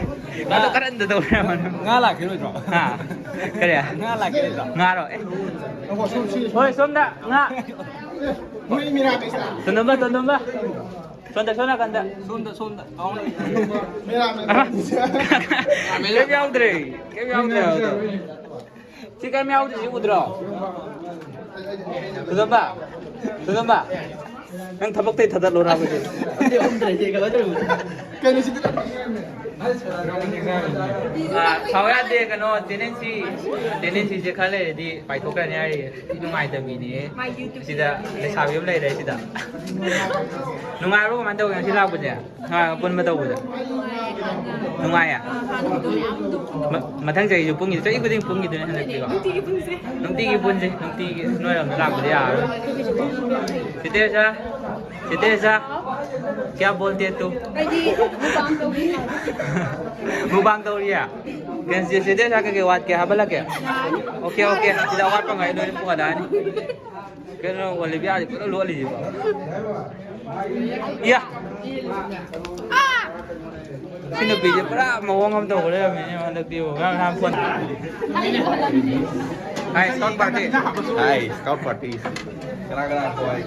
ꯃꯥꯗꯣ ꯀꯔꯟꯗ ꯇꯧ ꯂꯩꯔꯝꯃꯦ꯫ ꯉꯥ ꯂꯥꯛꯈꯤꯔꯣꯏꯗ꯭ꯔꯣ? ꯍꯥ? ꯀꯔꯤ? ꯉꯥ ꯂꯥꯛꯈꯤꯔꯣꯏꯗ꯭ꯔꯣ? ꯉꯥꯔꯣ? ꯑꯦ꯫ ꯍꯣꯏ, ꯁꯣꯝꯗ ꯉꯥ꯫ ꯇꯣꯟꯗꯣꯝꯕ, ꯇꯣꯟꯗꯣꯝꯕ꯫ ꯁꯣꯝꯗ, ꯁꯣꯝ ꯅꯥꯀꯟꯗ꯫ ꯁꯣꯝꯗ, ꯁꯣꯝꯗ꯫ ꯀꯩꯝ ꯌꯥꯎꯗ꯭ꯔꯦ꯫ ꯀꯩꯝ ꯌꯥꯎꯗ꯭ꯔꯦ ꯍꯥꯏꯕꯗꯣ꯫ ꯁꯤ ꯀꯩꯝ ꯌꯥꯎꯗ꯭ꯔꯤ, ꯁꯤ ꯎꯗ꯭ꯔꯣ? ꯇꯣꯟꯗꯣꯝꯕ, ꯇꯣꯟꯗꯣꯝꯕ, ꯅꯪ ꯊꯕꯛꯇꯩ ꯊꯥꯗꯠꯂꯣꯔꯕ ꯁꯤ? ꯀꯩꯅꯣ ꯁꯤꯗꯤ? ꯑꯥ, ꯁꯥꯎ ꯌꯥꯗꯦ, ꯀꯩꯅꯣ, tenancy, tenancyꯁꯦ ꯈꯔ ꯂꯩꯔꯗꯤ ꯄꯥꯏꯊꯣꯛꯈ꯭ꯔꯅꯤ ꯍꯥꯏꯔꯤꯌꯦ꯫ ꯅꯨꯡꯉꯥꯏꯇꯕ ꯃꯤꯅꯦ꯫ ꯁꯤꯗ ꯂꯩꯁꯥꯕꯤ ꯑꯃ ꯂꯩꯔꯦ ꯁꯤꯗ꯫ ꯅꯨꯡꯉꯥꯏꯕ꯭ꯔꯣ, ꯀꯃꯥꯏꯅ ꯇꯧꯒꯦ ꯉꯁꯤ ꯂꯥꯛꯄꯁꯦ? ꯍꯥ, ꯄꯨꯟꯕ ꯇꯧꯕꯗ? ꯅꯨꯡꯉꯥꯏꯌꯦ, ꯍꯥꯟꯅ ꯍꯥꯟꯅ ꯄꯨꯟꯕꯗꯣ ꯌꯥꯝ ꯇꯣꯛꯈꯤꯕ꯫ ꯃ-, ꯃꯊꯪ ꯆꯍꯤꯁꯨ ꯄꯨꯟꯈꯤꯗꯣꯏ, ꯆꯍꯤ ꯈꯨꯗꯤꯡ ꯄꯨꯟꯈꯤꯗꯣꯏꯅꯦ ꯍꯟꯗꯛꯇꯤꯀꯣ꯫ ꯅꯨꯡꯇꯤꯒꯤ ꯄꯨꯟꯁꯦ꯫ ꯅꯨꯡꯇꯤꯒꯤ ꯄꯨꯟꯁꯦ, ꯅꯨꯡꯇꯤꯒꯤ ꯅꯣꯏꯔꯣꯝꯗ ꯂꯥꯛꯄꯗꯤ ꯌꯥꯔꯔꯣꯏ꯫ ꯁꯤꯇꯦꯁ, ꯁꯤꯇꯦꯁ, ꯀꯌꯥ ꯕꯣꯜꯇꯦ ꯇꯨ? ꯑꯩꯗꯤ ꯃꯨꯛꯕꯥꯡ ꯇꯧꯔꯤ꯫ ꯃꯨꯛꯕꯥꯡ ꯇꯧꯔꯤꯌꯦ? ꯀꯩꯅꯣ, ꯁꯤꯇꯦꯁ ꯀꯩꯀꯩ ꯋꯥꯠꯀꯦ ꯍꯥꯞꯍꯜꯂꯛꯀꯦ? ꯌꯥꯔꯅꯤ꯫ Okay, okay, ꯁꯤꯗ ꯑꯋꯥꯠꯄ ꯉꯩ ꯂꯣꯏꯅ ꯄꯨꯍꯜꯂꯛꯑꯅꯤ꯫ ꯀꯩꯅꯣ, ꯑꯣꯂꯤꯕꯤꯌꯥꯗꯤ ꯄꯨꯔꯥ ꯂꯣꯠꯂꯤꯁꯤꯕꯣ? ꯏꯌꯥ! ꯁꯤ ꯅꯨꯄꯤꯁꯦ ꯄꯨꯔꯥ ꯃꯑꯣꯡ ꯑꯃ ꯇꯧꯕ ꯂꯩꯔꯝꯃꯦꯅꯦ ꯍꯟꯗꯛꯇꯤ꯫ ꯉꯔꯥꯡ ꯅꯍꯥꯟ phone Hi, scout party. Hi, scout party. ꯀꯅꯥ ꯀꯅꯥ ꯍꯋꯥꯏ?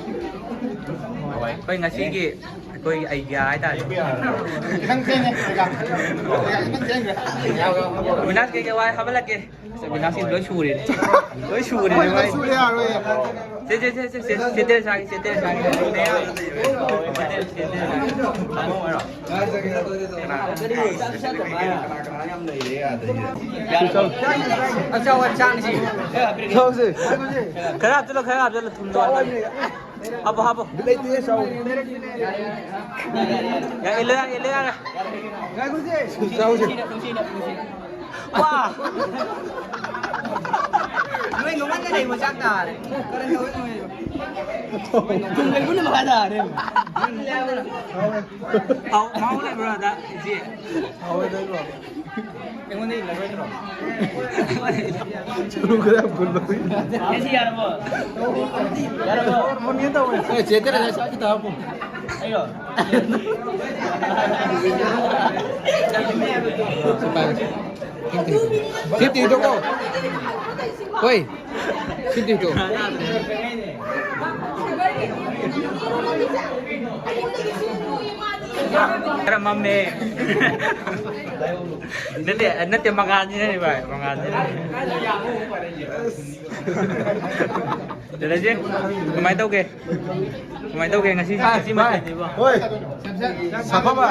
ꯍꯋꯥꯏ꯫ ꯑꯩꯈꯣꯏ ꯉꯁꯤꯒꯤ ꯑꯩꯈꯣꯏꯒꯤ idea ꯍꯥꯏꯇꯥꯔꯦ꯫ ꯈꯤꯇꯪ ꯊꯦꯡꯉꯦ꯫ ꯈꯤꯇꯪ ꯊꯦꯡꯈ꯭ꯔꯦ꯫ ꯕꯤꯅꯥꯁ ꯀꯩꯀꯩ ꯋꯥꯏ ꯍꯥꯞꯍꯜꯂꯛꯀꯦ꯫ ꯕꯤꯅꯥꯁꯀꯤ ꯂꯣꯏ ꯁꯨꯔꯦꯅꯦ꯫ ꯂꯣꯏ ꯁꯨꯔꯦꯅꯦ ꯃꯥꯏ꯫ ꯁꯨꯔꯦ ꯌꯥꯔꯣꯏꯌꯦ꯫ ꯁꯦ, ꯁꯦ, ꯁꯦ, ꯁꯦ, ꯁꯦ, ꯁꯦ, ꯇꯦꯔꯦꯁꯥꯒꯤ, ꯁꯦ, ꯇꯦꯔꯦꯁꯥꯒꯤ꯫ ꯁꯦ, ꯇꯦꯔꯦꯁꯥꯒꯤ꯫ ꯆꯥꯎꯁꯦ꯫ ꯈꯔ ꯍꯥꯞꯆꯤꯜꯂꯣ, ꯈꯔ ꯍꯥꯞꯆꯤꯜꯂꯣ, ꯊꯨꯝꯗꯣ ꯍꯥꯞꯄꯅꯤ꯫ ꯍꯥꯞꯄꯣ, ꯍꯥꯞꯄꯣ꯫ ꯕꯤꯠ ꯂꯩꯇꯦ, ꯆꯥꯎ꯫ ꯌꯥ, ꯏꯜꯂꯣ ꯌꯥꯔꯦ, ꯏꯜꯂꯣ ꯌꯥꯔꯦ꯫ ꯆꯥꯎꯁꯦ꯫ ꯋꯥ! ꯅꯣꯏ ꯅꯣꯡꯃꯗ ꯂꯩꯕ ꯆꯥꯛ ꯇꯥꯔꯦ꯫ ꯀꯔꯟ ꯇꯧꯋꯦ ꯅꯣꯏ꯫ ꯊꯨꯝ ꯂꯩꯕꯅ ꯃꯈꯥ ꯇꯥꯔꯦ꯫ ꯍꯥꯎ, ꯃꯍꯥꯎ ꯂꯩꯕ꯭ꯔꯣ ꯑꯗ, ꯏꯆꯦ? ꯍꯥꯎꯋꯦ, ꯂꯩꯕ꯭ꯔꯣ? ꯑꯩꯉꯣꯟꯗ ꯏꯜꯂꯔꯣꯏꯗ꯭ꯔꯣ? ꯆꯨꯔꯨ ꯈꯔ ꯌꯥꯝ ꯐꯨꯜꯂꯣ꯫ ꯉꯁꯤ ꯌꯥꯔꯕꯣ? ꯌꯥꯔꯕꯣ? ꯑꯦ, ꯆꯦ ꯇꯦꯔꯦꯁꯥ ꯆꯥꯛ ꯈꯤꯇ ꯍꯥꯞꯄꯣ꯫ ꯑꯩꯔꯣ? ꯁꯤ ꯄꯥꯏꯔꯣ꯫ ꯁꯤ ꯇꯤꯡꯊꯣꯛꯀꯣ꯫ ꯍꯣꯏ꯫ ꯁꯤ ꯇꯤꯡꯊꯣꯛ꯫ ꯈꯔ ꯃꯝꯃꯦ꯫ ꯅꯠꯇꯦ, ꯅꯠꯇꯦ, ꯃꯉꯥꯜꯁꯤꯅꯅꯦ ꯚꯥꯏ, ꯃꯉꯥꯜꯁꯤꯅꯅꯦ꯫ ꯗꯗꯥꯖꯤ, ꯀꯃꯥꯏꯅ ꯇꯧꯒꯦ? ꯀꯃꯥꯏꯅ ꯇꯧꯒꯦ ꯉꯁꯤ? ꯉꯁꯤ ꯃꯊꯦꯜꯁꯤꯕꯣ? ꯍꯣꯏ꯫ ꯁꯥꯐꯕ꯫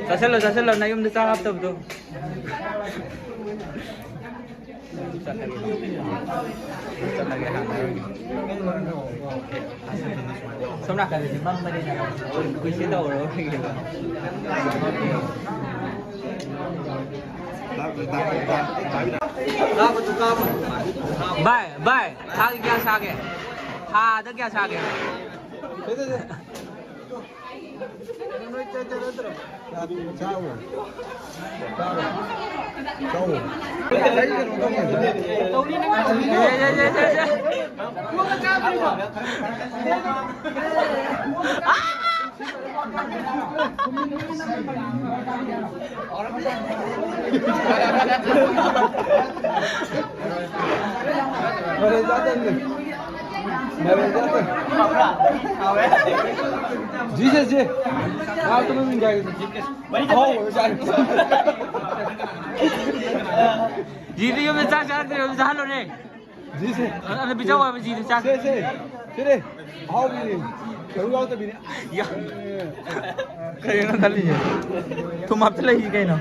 ꯆꯥꯁꯤꯜꯂꯣ, ꯆꯥꯁꯤꯜꯂꯣ, ꯅꯌꯨꯝꯗ ꯆꯥꯛ ꯍꯥꯞꯇꯕꯗꯣ꯫ ꯆꯠꯂꯒꯦ꯫ ꯆꯠꯂꯒꯦ ꯍꯥꯟꯅ꯫ ꯁꯣꯝ ꯅꯥꯀꯟꯗꯗꯤ ꯃꯝꯕꯅꯤꯅ ꯀꯨꯏꯁꯦ ꯇꯧꯔꯣ꯫ ꯚꯥꯏ, ꯚꯥꯏ, ꯊꯥꯒꯤ ꯀꯌꯥ ꯁꯥꯒꯦ? ꯊꯥꯗ ꯀꯌꯥ ꯁꯥꯒꯦ? ꯃꯔꯦꯟ ꯆꯥꯗꯕꯅꯦ꯫ ꯃꯔꯦꯟ ꯆꯥꯗꯕꯅꯦ꯫ ꯖꯤꯁꯦ, ꯖꯤ꯫ ꯉꯥ ꯇꯨꯝꯕ ꯃꯤꯡ ꯀꯥꯏ? ꯑꯍꯥꯎꯕ ꯑꯃ ꯆꯥꯏ꯫ ꯖꯤꯗꯤ ꯌꯨꯝꯗ ꯆꯥꯛ ꯆꯥꯗ꯭ꯔꯦ, ꯌꯨꯝꯗ ꯆꯥꯍꯜꯂꯣꯅꯦ꯫ ꯖꯤꯁꯦ꯫ ꯑꯗ ꯄꯤꯖꯧ ꯍꯥꯏꯕ ꯖꯤꯗꯤ ꯆꯥꯛ꯫ ꯁꯦ, ꯁꯦ꯫ ꯁꯤꯅꯦ꯫ ꯑꯍꯥꯎꯕꯤꯅꯦ꯫ ꯁꯔꯨ ꯌꯥꯎꯗꯕꯤꯅꯦ꯫ ꯌꯥ꯫ ꯀꯩꯅꯣ ꯈꯜꯂꯤꯁꯦ? ꯊꯨꯝ ꯍꯥꯞꯆꯤꯜꯂꯛꯏꯁꯤ ꯀꯩꯅꯣ?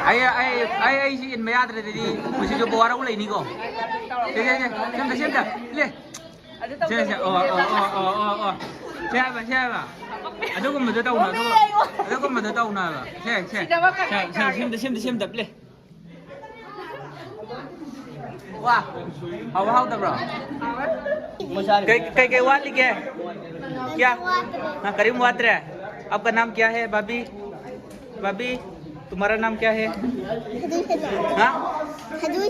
ꯑꯩ, ꯑꯩ, ꯑꯩ, ꯑꯩ ꯁꯤ ꯏꯟꯕ ꯌꯥꯗ꯭ꯔꯗꯤ ꯃꯁꯤꯁꯨ ꯕꯣꯔꯥ ꯑꯃꯨꯛ ꯂꯩꯅꯤꯀꯣ꯫ ꯁꯦ, ꯁꯦ, ꯁꯦ꯫ ꯁꯦꯝꯗ, ꯁꯦꯝꯗ꯫ ꯂꯦ꯫ ꯁꯦ, ꯁꯦ꯫ ꯑꯣ, ꯑꯣ, ꯑꯣ꯫ ꯁꯦ ꯍꯥꯏꯕ, ꯁꯦ ꯍꯥꯏꯕ꯫ ꯑꯗꯨꯒꯨꯝꯕꯗꯣ ꯇꯧꯅꯣ, ꯑꯗꯨꯒꯨꯝꯕ-, ꯑꯗꯨꯒꯨꯝꯕꯗꯣ ꯇꯧꯅꯣ ꯍꯥꯏꯕ꯫ ꯁꯦ, ꯁꯦ꯫ ꯁꯦ, ꯁꯦ, ꯁꯦꯝꯗ, ꯁꯦꯝꯗ, ꯁꯦꯝꯗ꯫ ꯂꯦ꯫ ꯋꯥ, ꯍꯥꯎꯕ ꯍꯥꯎꯇꯕ꯭ꯔꯣ? ꯀꯩ, ꯀꯩ, ꯀꯩ ꯋꯥꯠꯂꯤꯒꯦ? क्या? हाँ, करीम वात्रे। आपका नाम क्या है, भाभी? भाभी, तुम्हारा नाम क्या है? हाँ?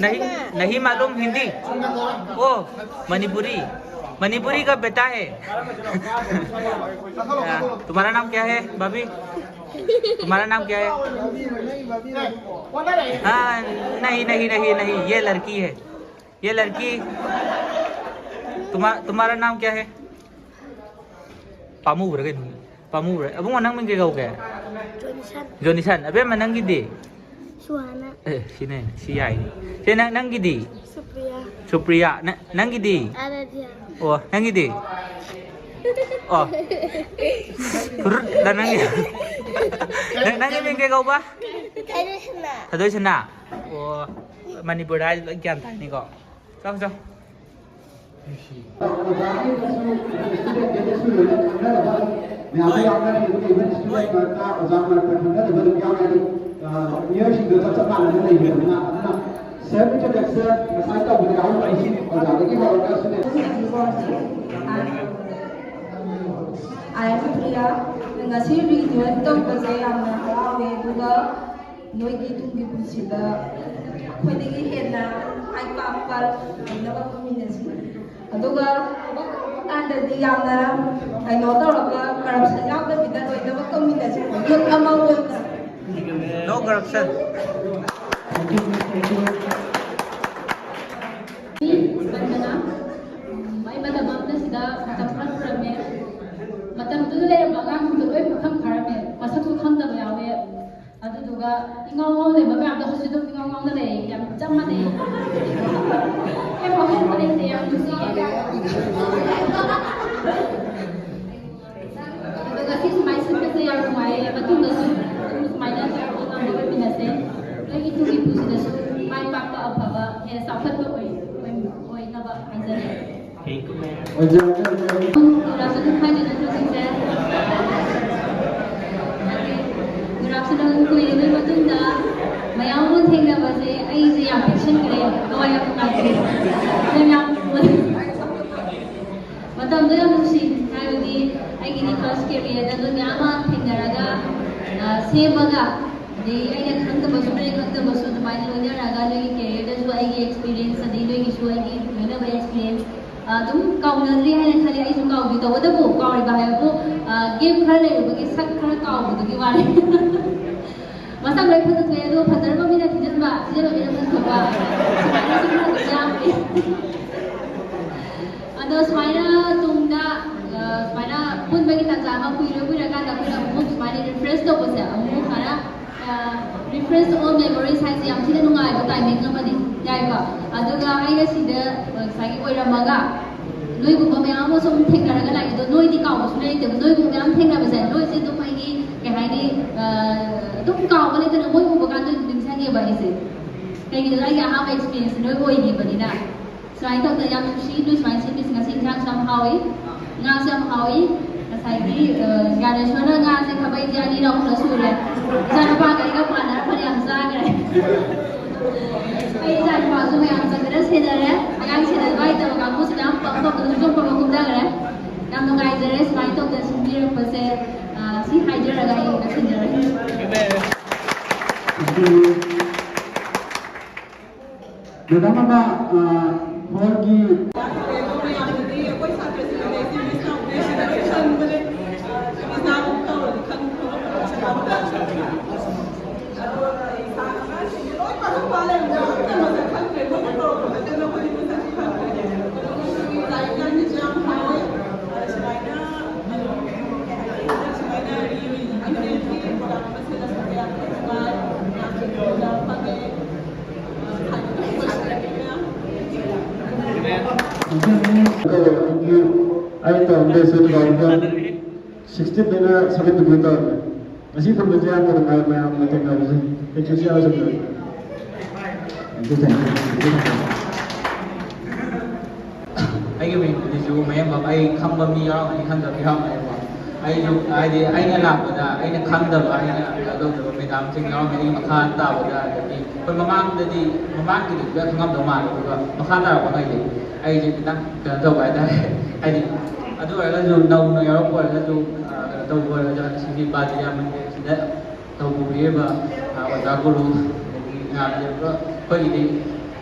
नहीं, नहीं मालूम हिंदी? ओ, मणिपुरी। मणिपुरी का बेटा है। हाँ, तुम्हारा नाम क्या है, भाभी? तुम्हारा नाम क्या है? हाँ, नहीं, नहीं, नहीं, नहीं, ये लड़की है। ये लड़की, तुम्हा-, तुम्हारा नाम क्या है? ꯄꯥꯝꯃꯨꯕ꯭ꯔꯥ ꯀꯩꯅꯣ? ꯄꯥꯝꯃꯨꯕ꯭ꯔꯥ? ꯑꯕꯨꯡꯉꯣ, ꯅꯪ ꯃꯤꯡ ꯀꯩ ꯀꯧꯒꯦ? ꯖꯣꯟꯁꯟ꯫ ꯖꯣꯅꯤꯁꯟ꯫ ꯑꯕꯦꯝꯃ, ꯅꯪꯒꯤꯗꯤ? ꯁꯨꯍꯥꯅ꯫ ꯑꯦ, ꯁꯤꯅꯦ, ꯁꯤ ꯌꯥꯏꯅꯦ꯫ ꯁꯤ ꯅꯪ, ꯅꯪꯒꯤꯗꯤ? ꯁꯨꯄ꯭ꯔꯤꯌꯥ꯫ ꯁꯨꯄ꯭ꯔꯤꯌꯥ꯫ ꯅ-, ꯅꯪꯒꯤꯗꯤ? ꯑꯥꯔꯥꯙ꯭ꯌꯥ꯫ ꯑꯣ, ꯅꯪꯒꯤꯗꯤ? ꯑꯣ꯫ ꯐꯨꯔꯨꯠ ꯂ ꯅꯪꯒꯤ? ꯅꯪ, ꯅꯪꯒꯤ ꯃꯤꯡ ꯀꯩ ꯀꯧꯕ? ꯊꯣꯏꯗꯣꯏꯁꯅꯥ꯫ ꯊꯣꯏꯗꯣꯏꯁꯅꯥ? ꯑꯣ, ꯃꯅꯤꯄꯨꯔꯗ ꯍꯥꯏꯔꯗꯤ ꯂꯣꯏ ꯒ꯭ꯌꯥꯟ ꯇꯥꯏꯅꯤꯀꯣ꯫ ꯆꯥꯎ, ꯆꯥꯎ꯫ ꯑꯣꯖꯥꯒꯤꯗꯁꯨ, ꯁ꯭ꯇꯨꯗꯦꯟꯒꯤꯗꯁꯨ ꯂꯣꯏꯅ ꯈꯪꯅꯔꯕ ꯃꯌꯥꯝꯁꯨ ꯌꯥꯎꯅꯔꯤ꯫ ꯑꯗꯨꯒ ꯏꯚꯟ ꯁ꯭ꯇꯨꯗꯦꯟ ꯃꯔꯛꯇ, ꯑꯣꯖꯥ ꯃꯔꯛꯇ ꯈꯪꯅꯗꯕ ꯑꯗꯨꯝ ꯌꯥꯎꯔꯦ꯫ ꯑꯗꯨ, ꯑ, ꯃꯤꯑꯣꯏꯁꯤꯡꯗꯣ ꯆꯞ ꯆꯞ ꯃꯥꯟꯅꯅ ꯂꯩꯕꯅꯤꯅ, ꯑꯗꯨꯅ ꯁꯦꯜꯐ ꯏꯟꯇ꯭ꯔꯣꯗꯛꯁꯟ ꯉꯁꯥꯏ ꯇꯧꯕꯗ ꯌꯥꯎꯔꯝꯕꯁꯤꯡ ꯑꯣꯖꯥꯗꯒꯤ ꯍꯧꯔꯒ ꯁ꯭ꯇꯨꯗꯦꯟ꯫ ꯑꯥꯏ ꯑꯦꯝ ꯄ꯭ꯔꯤꯌꯥ, ꯉꯁꯤ ꯔꯤꯌꯨꯅꯤꯌꯟ ꯇꯧꯕꯁꯦ ꯌꯥꯝꯅ ꯍꯔꯥꯎꯋꯦ, ꯑꯗꯨꯒ ꯅꯣꯏꯒꯤ ꯇꯨꯡꯒꯤ ꯄꯨꯟꯁꯤꯗ ꯑꯩꯈꯣꯏꯗꯒꯤ ꯍꯦꯟꯅ ꯃꯥꯏ ꯄꯥꯛꯄ ꯑꯣꯏꯅꯕ ꯄꯨꯟꯃꯤꯟꯅꯁꯤ꯫ ꯑꯗꯨꯒ ꯍꯥꯏꯗꯤ ꯌꯥꯝꯅ ꯀꯩꯅꯣ ꯇꯧꯔꯒ corruption ꯌꯥꯎꯗꯕꯤꯗ ꯂꯣꯏꯅꯃꯛ ꯇꯧꯃꯤꯟꯅꯁꯦ, ꯌꯨꯠ ꯑꯃ ꯑꯣꯏꯅ꯫ No corruption. ꯃꯤ ꯁ꯭ꯄꯟꯗꯅ꯫ ꯎꯝ, ꯑꯩ ꯃꯇꯝ ꯑꯃꯗ ꯁꯤꯗ ꯃꯇꯝ ꯈꯔ ꯄꯨꯔꯝꯃꯦ꯫ ꯃꯇꯝꯗꯨꯗ ꯂꯩꯔꯝꯕ ꯑꯉꯥꯡꯁꯤꯡꯗꯣ ꯂꯣꯏ ꯄꯨꯈꯝ ꯐꯥꯔꯝꯃꯦ, ꯃꯁꯛꯁꯨ ꯈꯪꯗꯕ ꯌꯥꯎꯋꯦ꯫ ꯑꯗꯨꯗꯨꯒ ꯏꯉꯥꯎ ꯉꯥꯎ ꯂꯩꯕ ꯃꯌꯥꯝꯗꯣ ꯍꯧꯖꯤꯛ ꯑꯗꯨꯝ ꯏꯉꯥꯎ ꯉꯥꯎꯅ ꯂꯩ꯫ ꯌꯥꯝ ꯆꯞ ꯃꯥꯟꯅꯩ꯫ ꯀꯩꯝ ꯑꯍꯣꯡꯕ ꯂꯩꯇꯦ꯫ ꯌꯥꯝ ꯅꯨꯡꯁꯤꯌꯦ꯫ ꯑꯗꯨꯒ ꯁꯤ ꯁꯨꯃꯥꯏꯅ ꯁꯤꯟꯕꯁꯦ ꯌꯥꯝ ꯅꯨꯡꯉꯥꯏꯌꯦ꯫ ꯃꯇꯨꯡꯗꯁꯨ ꯑꯗꯨꯝ ꯁꯨꯃꯥꯏꯅ ꯇꯧꯔꯒ ꯉꯝꯅꯕ ꯑꯣꯏꯃꯤꯟꯅꯁꯦ꯫ ꯅꯣꯏꯒꯤ ꯇꯨꯡꯒꯤ ꯄꯨꯟꯁꯤꯗꯁꯨ ꯃꯥꯏ ꯄꯥꯛꯄ, ꯑꯐꯕ, ꯍꯦꯟꯅ ꯆꯥꯎꯈꯠꯄ ꯑꯣꯏ-, ꯑꯣꯏ-, ꯑꯣꯏꯅꯕ ꯍꯥꯏꯖꯔꯤ꯫ ꯑꯣꯏꯖꯔꯒꯦ, ꯑꯣꯏꯖꯔꯒꯦ꯫ ꯒꯨꯔꯥꯁꯨ ꯑꯗꯨꯝ ꯍꯥꯏꯗꯣꯏ ꯅꯠꯇ꯭ꯔꯣ ꯁꯤꯁꯦ? ꯍꯥꯏꯗꯤ ꯒꯨꯔꯥꯁꯨ ꯑꯗꯨꯝ ꯀꯨꯏꯔꯕꯩ ꯃꯇꯨꯡꯗ ꯃꯌꯥꯝ ꯑꯃ ꯊꯦꯡꯅꯕꯁꯦ ꯑꯩꯁꯦ ꯌꯥꯝ ꯄꯦꯟꯁꯤꯟꯈ꯭ꯔꯦ, ꯊꯋꯥꯏ ꯌꯥꯝ ꯅꯨꯡꯉꯥꯏꯇ꯭ꯔꯦ꯫ ꯑꯗꯨꯅ ꯃꯇꯝꯗꯣ ꯌꯥꯝ ꯅꯨꯡꯁꯤ, ꯍꯥꯏꯕꯗꯤ ꯑꯩꯒꯤꯗꯤ first career ꯗ ꯅꯣꯏ ꯃꯌꯥꯝ ꯑꯃ ꯊꯦꯡꯅꯔꯒ, ꯑ, ꯁꯦꯝꯃꯒ, ꯑꯗꯩ ꯑꯩꯅ ꯈꯪꯗꯕꯁꯨ ꯅꯣꯏꯅ ꯈꯪꯗꯕꯁꯨ ꯑꯗꯨꯃꯥꯏꯅ ꯂꯣꯏꯅꯔꯒ ꯅꯣꯏꯒꯤ career ꯗꯁꯨ ꯑꯩꯒꯤ experience, ꯑꯗꯩ ꯅꯣꯏꯒꯤꯁꯨ ꯑꯩꯒꯤ ꯂꯣꯏꯅꯕ experience, ꯑ, ꯑꯗꯨꯝ ꯀꯥꯎꯅꯗ꯭ꯔꯤ ꯍꯥꯏꯅ ꯈꯜꯂꯤ꯫ ꯑꯩꯁꯨ ꯀꯥꯎꯗꯤ, ꯇꯧꯕꯇꯕꯨ ꯀꯥꯎꯔꯤꯕ ꯍꯥꯏꯕꯕꯨ, ꯑ, gap ꯈꯔ ꯂꯩꯔꯨꯕꯒꯤ ꯁꯛ ꯈꯔ ꯀꯥꯎꯕꯗꯨꯒꯤ ꯋꯥꯅꯤ꯫ ꯃꯁꯛ ꯂꯣꯏ ꯐꯖꯊꯣꯛꯑꯦ, ꯑꯗꯨꯒ ꯐꯖꯔꯕ ꯃꯤꯅ ꯊꯤꯖꯤꯟꯕ, ꯊꯤꯖꯤꯟꯕ ꯃꯤꯅ ꯐꯖꯊꯣꯛꯄ, ꯁꯨꯃꯥꯏꯅꯁꯨ ꯈꯔ ꯑꯗꯨꯝ ꯌꯥꯎꯔꯤ꯫ ꯑꯗꯣ ꯁꯨꯃꯥꯏꯅ ꯇꯨꯡꯗ, ꯑ, ꯁꯨꯃꯥꯏꯅ ꯄꯨꯟꯕꯒꯤ ꯇꯥꯟꯖꯥ ꯑꯃ ꯀꯨꯏꯔ ꯀꯨꯏꯔꯀꯥꯟꯗ ꯑꯩꯈꯣꯏꯅ ꯑꯃꯨꯛ ꯁꯨꯃꯥꯏꯅ refresh ꯇꯧꯕꯁꯦ, ꯑꯃꯨꯛ ꯁꯨꯃꯥꯏꯅ, ꯑ, refresh all memories ꯍꯥꯏꯁꯦ ꯌꯥꯝ ꯊꯤꯅ ꯅꯨꯡꯉꯥꯏꯕ timing ꯑꯃꯅꯤ ꯌꯥꯏꯀꯣ꯫ ꯑꯗꯨꯒ ꯑꯩꯅ ꯁꯤꯗ, ꯑ, ꯉꯁꯥꯏꯒꯤ ꯑꯣꯏꯔꯝꯃꯒ ꯅꯣꯏꯒꯨꯝꯕ ꯃꯌꯥꯝ ꯑꯃꯁꯨ ꯑꯃꯨꯛ ꯊꯦꯡꯅꯔꯒ ꯂꯥꯛꯑꯦ꯫ ꯑꯗꯣ ꯅꯣꯏꯗꯤ ꯀꯥꯎꯕꯁꯨ ꯂꯩꯇꯦꯕ꯫ ꯅꯣꯏꯒꯨꯝꯕ ꯃꯌꯥꯝ ꯊꯦꯡꯅꯕꯁꯦ, ꯅꯣꯏꯁꯦ ꯑꯗꯨꯝ ꯑꯩꯒꯤ, ꯀꯩ ꯍꯥꯏꯅꯤ, ꯑ, ꯑꯗꯨꯝ ꯀꯥꯎꯕ ꯂꯩꯇꯅ ꯃꯣꯏ ꯎꯕ ꯀꯥꯟꯗ ꯑꯗꯨꯝ ꯅꯤꯡꯁꯤꯡꯉꯦꯕ ꯑꯩꯁꯦ꯫ ꯀꯩꯒꯤꯅꯣꯗ ꯑꯩꯒꯤ ꯑꯍꯥꯟꯕ experience ꯅꯣꯏ ꯑꯣꯏꯈꯤꯕꯅꯤꯅ꯫ ꯁꯨꯃꯥꯏꯅ ꯇꯧꯗꯅ ꯌꯥꯝ ꯅꯨꯡꯁꯤ, ꯅꯣꯏ ꯁꯨꯃꯥꯏꯅ ꯁꯤꯟꯕꯤꯁꯤ꯫ ꯉꯁꯤ ꯏꯟꯁꯥꯡꯁꯨ ꯌꯥꯝ ꯍꯥꯎꯏ, ꯉꯥꯁꯨ ꯌꯥꯝ ꯍꯥꯎꯏ꯫ ꯉꯁꯥꯏꯒꯤ, ꯑ, ꯒ꯭ꯌꯥꯅꯦꯁꯣꯔꯅ ꯉꯥꯁꯦ ꯈꯥꯕꯩꯁꯦ ꯑꯅꯤꯔꯛ ꯑꯍꯨꯝꯂꯛ ꯁꯨꯔꯦ꯫ ꯏꯆꯥꯅꯨꯄꯥꯒ ꯑꯩꯒ ꯄꯥꯅꯔ ꯐꯅꯌꯥꯝ ꯆꯥꯈ꯭ꯔꯦ꯫ ꯑꯩ ꯏꯆꯥꯅꯨꯄꯥꯁꯨ ꯃꯌꯥꯝ ꯆꯪꯗꯅ ꯁꯦꯟꯅꯔꯦ꯫ ꯑꯉꯥꯡ ꯁꯦꯟꯅꯕ ꯍꯩꯇꯕ ꯀꯥꯡꯕꯨꯁꯤꯅ ꯄꯪ ꯄꯪ ꯂꯨꯝ ꯄꯪ ꯄꯪ ꯀꯨꯝꯊꯈ꯭ꯔꯦ꯫ ꯌꯥꯝ ꯅꯨꯡꯉꯥꯏꯖꯔꯦ ꯁꯨꯃꯥꯏꯅ ꯇꯧꯗꯅ ꯁꯤꯟꯕꯤꯔꯛꯄꯁꯦ꯫ ꯑ, ꯁꯤ ꯍꯥꯏꯖꯔꯒ ꯑꯩ ꯂꯣꯏꯁꯤꯟꯖꯔꯒꯦ꯫ ꯃꯦꯗꯥꯝ ꯑꯃ, ꯑ, ꯍꯣꯜꯒꯤ ꯑꯩ ꯇꯧꯔꯝꯗꯦ, ꯁꯤ ꯇꯨ ꯊꯥꯎꯖꯟ ꯁꯤꯛꯁꯇꯤꯟꯗꯩꯅ ꯁꯚꯦꯟꯇꯤꯟ ꯇꯧꯔꯝꯃꯦ꯫ ꯉꯁꯤ ꯄꯨꯟꯕꯁꯦ ꯌꯥꯝꯅ ꯅꯨꯡꯉꯥꯏ, ꯃꯌꯥꯝꯅ ꯊꯦꯡꯅꯕꯁꯦ꯫ Thank you, ꯁꯤ ꯌꯥꯎꯁꯪ꯫ Thank you, thank you, thank you, thank you꯫ ꯑꯩꯒꯤ ꯃꯤꯡ ꯕꯤꯖꯨ ꯃꯌꯦꯡꯕꯝ꯫ ꯑꯩ ꯈꯪꯕ ꯃꯤ ꯌꯥꯎꯔꯝꯒꯅꯤ, ꯈꯪꯗꯕ ꯃꯤ ꯌꯥꯎꯔꯝꯒꯅꯤꯀꯣ꯫ ꯑꯩꯁꯨ ꯍꯥꯏꯗꯤ ꯑꯩꯅ ꯂꯥꯛꯄꯗ ꯑꯩꯅ ꯈꯪꯗꯕ, ꯑꯩꯅ ꯀꯩꯅꯣ ꯇꯧꯗꯕ ꯃꯦꯗꯥꯝꯁꯤꯡ ꯌꯥꯎꯔꯝꯒꯅꯤ꯫ ꯃꯈꯥ ꯇꯥꯕꯗ ꯍꯥꯏꯗꯤ ꯑꯩꯈꯣꯏ ꯃꯃꯥꯡꯗꯗꯤ, ꯃꯃꯥꯡꯒꯤꯗꯤ ꯈꯔ ꯈꯪꯉꯝꯗꯧ ꯃꯥꯜꯂꯦ, ꯑꯗꯨꯒ ꯃꯈꯥ ꯇꯥꯔꯛꯄꯉꯩꯗꯤ ꯑꯩꯁꯦ ꯈꯤꯇꯪ ꯀꯩꯅꯣ ꯇꯧꯕ ꯍꯥꯏꯇꯥꯔꯦ꯫ ꯍꯥꯏꯗꯤ ꯑꯗꯨ ꯑꯣꯏꯔꯒꯁꯨ ꯅꯧꯅ ꯌꯥꯎꯔꯛꯄ ꯑꯣꯏꯔꯒꯁꯨ, ꯑ, ꯀꯩꯅꯣ ꯇꯧꯕ ꯑꯣꯏꯔꯒꯁꯨ ꯁꯤꯒꯤ ꯕꯥꯖꯤꯔꯥ ꯃꯟꯗꯤꯔꯁꯤꯗ ꯇꯧꯕꯤꯔꯤꯕ, ꯑ, ꯑꯣꯖꯥ ꯒꯨꯔꯨ, ꯑꯗꯒꯤ ꯃꯌꯥꯝꯁꯦ ꯄꯨꯔꯥ ꯑꯩꯈꯣꯏꯒꯤꯗꯤ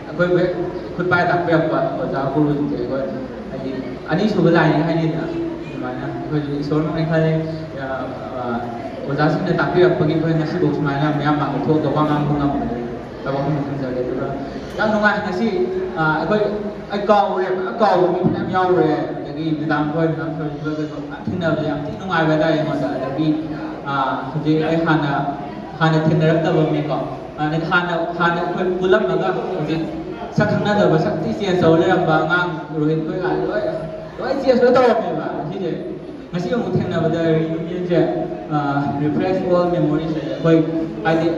ꯑꯩꯈꯣꯏꯕꯨ ꯍꯦꯛ ꯈꯨꯠ ꯄꯥꯏꯔ ꯇꯥꯛꯄꯤꯔꯛꯄ ꯑꯣꯖꯥ ꯒꯨꯔꯨꯁꯤꯡꯁꯦ ꯑꯩꯈꯣꯏ ꯍꯥꯏꯗꯤ ꯑꯅꯤꯁꯨꯕ ꯂꯥꯏꯅꯤ ꯍꯥꯏꯅꯤꯗꯅ, ꯑꯗꯨꯃꯥꯏꯅ ꯑꯩꯈꯣꯏꯁꯨ ꯏꯁꯣꯔꯃꯛꯅꯤ ꯈꯜꯂꯤ꯫ ꯑ, ꯑ, ꯑꯣꯖꯥꯁꯤꯡꯅ ꯇꯥꯛꯄꯤꯔꯛꯄꯒꯤ ꯑꯩꯈꯣꯏ ꯉꯁꯤꯐꯥꯎ ꯁꯨꯃꯥꯏꯅ ꯃꯌꯥꯝ ꯃꯥꯡꯗ ꯊꯣꯛꯑꯒ ꯋꯥ ꯉꯥꯡꯕ ꯉꯝꯕꯗ ꯊꯕꯛ ꯑꯃ ꯊꯝꯖꯒꯦ꯫ ꯑꯗꯨꯒ ꯌꯥꯝ ꯅꯨꯡꯉꯥꯏ ꯉꯁꯤ, ꯑ, ꯑꯩꯈꯣꯏ, ꯑꯩ ꯀꯥꯎꯔꯦ, ꯐꯖꯅ ꯀꯥꯎꯕ ꯃꯤ ꯐꯅꯌꯥꯝ ꯌꯥꯎꯔꯦ꯫ ꯑꯗꯒꯤ ꯃꯦꯗꯥꯝ ꯈꯣꯏ, ꯃꯦꯗꯥꯝ ꯁꯣꯔꯤꯟ ꯈꯣꯏ ꯀꯩꯀꯥ ꯃꯌꯥꯝ ꯊꯦꯡꯅꯕꯗ ꯌꯥꯝ ꯊꯤ ꯅꯨꯡꯉꯥꯏꯕ ꯍꯥꯏꯇꯥꯔꯦ ꯑꯩꯉꯣꯟꯗ꯫ ꯑꯗꯒꯤ, ꯑ, ꯍꯧꯖꯤꯛ ꯑꯩ ꯍꯥꯟꯅ, ꯍꯥꯟꯅ ꯊꯦꯡꯅꯔꯛꯇꯕ ꯃꯤꯀꯣ, ꯑ, ꯍꯥꯟꯅ, ꯍꯥꯟꯅ ꯑꯩꯈꯣꯏ ꯄꯨꯜꯂꯝꯃꯒ ꯍꯧꯖꯤꯛ ꯁꯛ ꯈꯪꯅꯗꯕ, ꯁꯛ ꯊꯤ ꯆꯦꯟꯖ ꯇꯧꯔ ꯂꯩꯔꯝꯕ ꯑꯉꯥꯡ ꯔꯣꯍꯤꯠ ꯈꯣꯏ ꯀꯥꯏꯅ ꯂꯣꯏ, ꯂꯣꯏ ꯆꯦꯟꯖ ꯂꯣꯏ ꯇꯧꯔꯝꯃꯦꯕ꯫ ꯉꯁꯤꯁꯦ, ꯉꯁꯤ ꯑꯃꯨꯛ ꯊꯦꯡꯅꯕꯗ ꯔꯤꯌꯨꯅꯤꯌꯟꯁꯦ, ꯑ, refresh all memories ꯍꯥꯏꯁꯦ ꯑꯩꯈꯣꯏ ꯍꯥꯏꯗꯤ